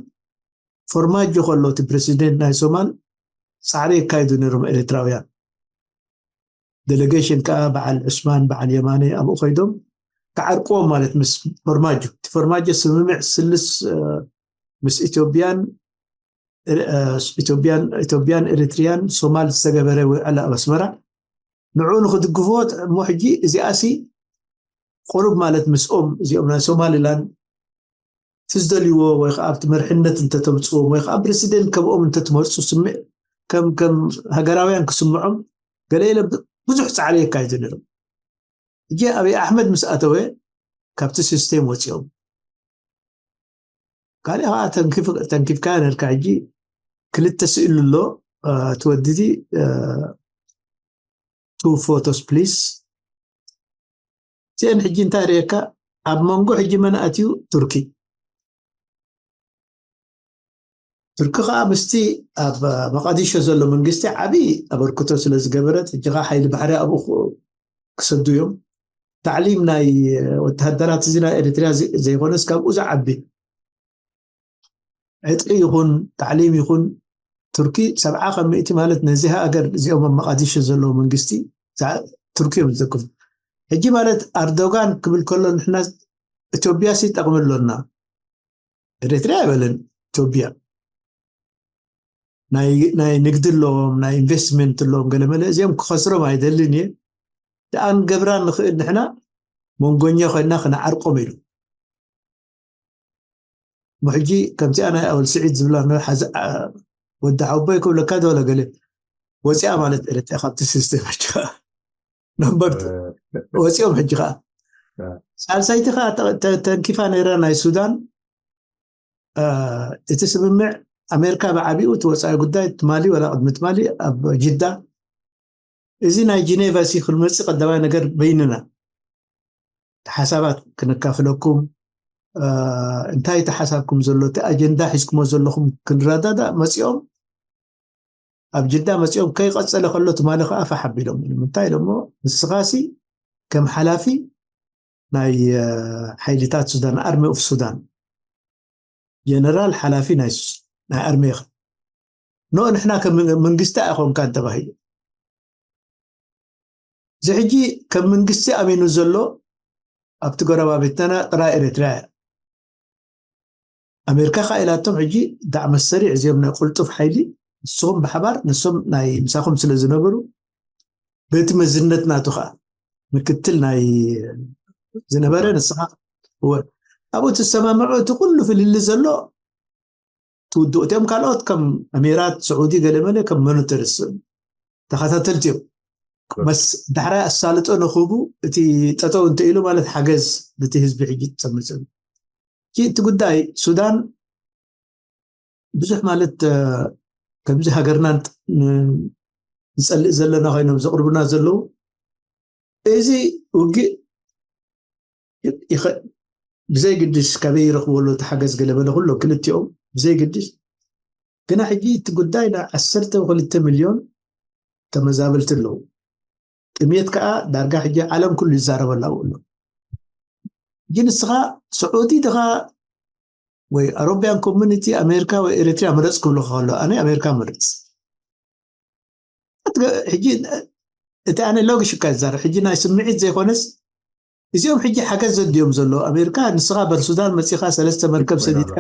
ፎርማጆ ከሎ እቲ ፕሬሲደንት ናይ ሶማል ፃዕሪ የካይዱ ነይሮም ኤርትራውያን። ዴሌጌሽን ከዓ በዓል ዑስማን በዓል የማነ ኣብኡ ከይዶም ክዓርቅዎም ማለት ምስ ፎርማጆ እቲ ፎርማጆ ስምምዕ ስልስ ምስ ኢትዮጵያን ኢትዮጵያን ኤሪትሪያን ሶማል ዝተገበረ ውዕል ኣብ ኣስመራ ንዕኡ ንክድግፍዎ እሞ ሕጂ እዚኣሲ ቁሩብ ማለት ምስኦም እዚኦም ናይ ሶማሊላንድ ትዝደልይዎ ወይ ከዓ ኣብቲ መርሕነት እንተተምፅዎም ወይ ከዓ ፕሬሲደንት ከምኦም እንተትመርፁ ስምዕ ከም ከም ሃገራውያን ክስምዖም ገለ ኢለ ብዙሕ ፃዕሪ የካይዱ ነይሮም። ሕጂ ኣብይ ኣሕመድ ምስ ኣተወ ካብቲ ሲስቴም ወፂኦም። ካልእ ከዓ ተንኪፍካዮ ነርካ ሕጂ ክልተ ስእሊ ኣሎ ትወድዲ two photos please እዚአን ሕጂ እንታይ ርእየካ ኣብ መንጎ ሕጂ መን ኣትዩ ቱርኪ ቱርኪ ከዓ ምስቲ ኣብ መቃዲሾ ዘሎ መንግስቲ ዓብዪ ኣበርክቶ ስለ ዝገበረት ሕጂ ከዓ ሓይሊ ባሕሪ ኣብኡ ክሰዱ እዮም ታዕሊም ናይ ወተሃደራት እዚ ናይ ኤሪትሪያ ዘይኮነስ ካብኡ ዝዓቢ ዕጥቂ ይኹን ታዕሊም ይኹን ቱርኪ ሰብዓ ከም ሚእቲ ማለት ነዚ ሃገር እዚኦም ኣብ መቃዲሾ ዘለዎ መንግስቲ ቱርኪ እዮም ዝጠቅሙ ሕጂ ማለት ኣርዶጋን ክብል ከሎ ንሕና ኢትዮጵያ ሲ ጠቅሚ ኣሎና ኤሪትሪያ ኣይበለን ኢትዮጵያ ናይ ንግዲ ኣለዎም ናይ ኢንቨስትመንት ኣለዎም ገለመለ እዚኦም ክኸስሮም ኣይደልን እየ ደኣ ንገብራ ንኽእል ንሕና መንጎኛ ኮይና ክንዓርቆም ኢሉ እሞ ሕጂ ከምዚኣ ናይ ኣወል ስዒድ ዝብላ ወዲ ሓቦይ ክብለካ ዶ ገለ ወፂኣ ማለት ኤርትራ ካብቲ ሲስተም ሕጂ ነበር ወፂኦም ሕጂ ከዓ ሳልሳይቲ ከዓ ተንኪፋ ነይራ ናይ ሱዳን እቲ ስምምዕ ኣሜሪካ ብዓቢኡ እቲ ወፃኢ ጉዳይ ትማሊ ወላ ቅድሚ ትማሊ ኣብ ጅዳ፣ እዚ ናይ ጂኔቫ ሲ ክንመፅእ ቀዳማይ ነገር በይንና ሓሳባት ክነካፍለኩም፣ እንታይ ተሓሳብኩም ዘሎ፣ እቲ ኣጀንዳ ሒዝኩሞ ዘለኹም ክንረዳዳእ መፂኦም፣ ኣብ ጅዳ መፂኦም ከይቐፀለ ከሎ ትማሊ ከዓ ፋሕ ኣቢሎም። ንምንታይ ኢሎሞ? ንስኻሲ ከም ሓላፊ ናይ ሓይልታት ሱዳን፣ ኣርሚ ኦፍ ሱዳን፣ ጀነራል ሓላፊ ናይ ኣርሚ ኢኻ። ኖ ንሕና ከም መንግስቲ ኣይኾንካን ተባሂሉ። እዚ ሕጂ ከም መንግስቲ ኣሚኑ ዘሎ ኣብቲ ጎረባብትና ጥራይ ኤርትራ እያ። ኣሜሪካ ከዓ ኢላቶም ሕጂ ዳዕመ ሰሪዕ እዚኦም ናይ ቁልጡፍ ሓይሊ ንስኹም ብሓባር ንሶም ናይ ምሳኹም ስለ ዝነበሩ በቲ መዝነት ናቱ ከዓ ምክትል ናይ ዝነበረ ንስኻ እወ ኣብኡ ትሰማምዑ እቲ ኩሉ ፍልሊ ዘሎ ትውድኡ እቲኦም ካልኦት ከም ኣሚራት ስዑዲ ገለመለ ከም ሞኒተርስ ተኸታተልቲ እዮም። መስ ዳሕራይ ኣሳልጦ ንኽቡ እቲ ጠጠው እንተ ኢሉ ማለት ሓገዝ ነቲ ህዝቢ ሕጂ ትፀምፅም እቲ ጉዳይ ሱዳን ብዙሕ ማለት ከምዚ ሃገርና ንፀልእ ዘለና ኮይኖም ዘቕርቡና ዘለዉ እዚ ውግእ ብዘይ ግድሽ ካበይ ይረኽብዎ ኣሎ ተሓገዝ ገለመለ ኩሎ ክልቲኦም ብዘይ ግድሽ ግና ሕጂ እቲ ጉዳይ ና ዓሰርተ ክልተ ሚልዮን ተመዛበልቲ ኣለዉ። ጥሜት ከዓ ዳርጋ ሕጂ ዓለም ኩሉ ይዛረበላ ኣሎ። ሕጂ ንስኻ ስዑዲ ድኻ ወይ ኣሮቢያን ኮሚኒቲ ኣሜሪካ ወይ ኤሪትሪያ ምረፅ ክብልካ ከሎ ኣነ ኣሜሪካ ምርፅ። ሕጂ እቲ ኣነ ሎግሽ እካ ይዛረብ ሕጂ ናይ ስምዒት ዘይኮነስ እዚኦም ሕጂ ሓገዝ ዘድዮም ዘሎ ኣሜሪካ ንስኻ በርሱዳን መፂኻ ሰለስተ መርከብ ሰዲድካ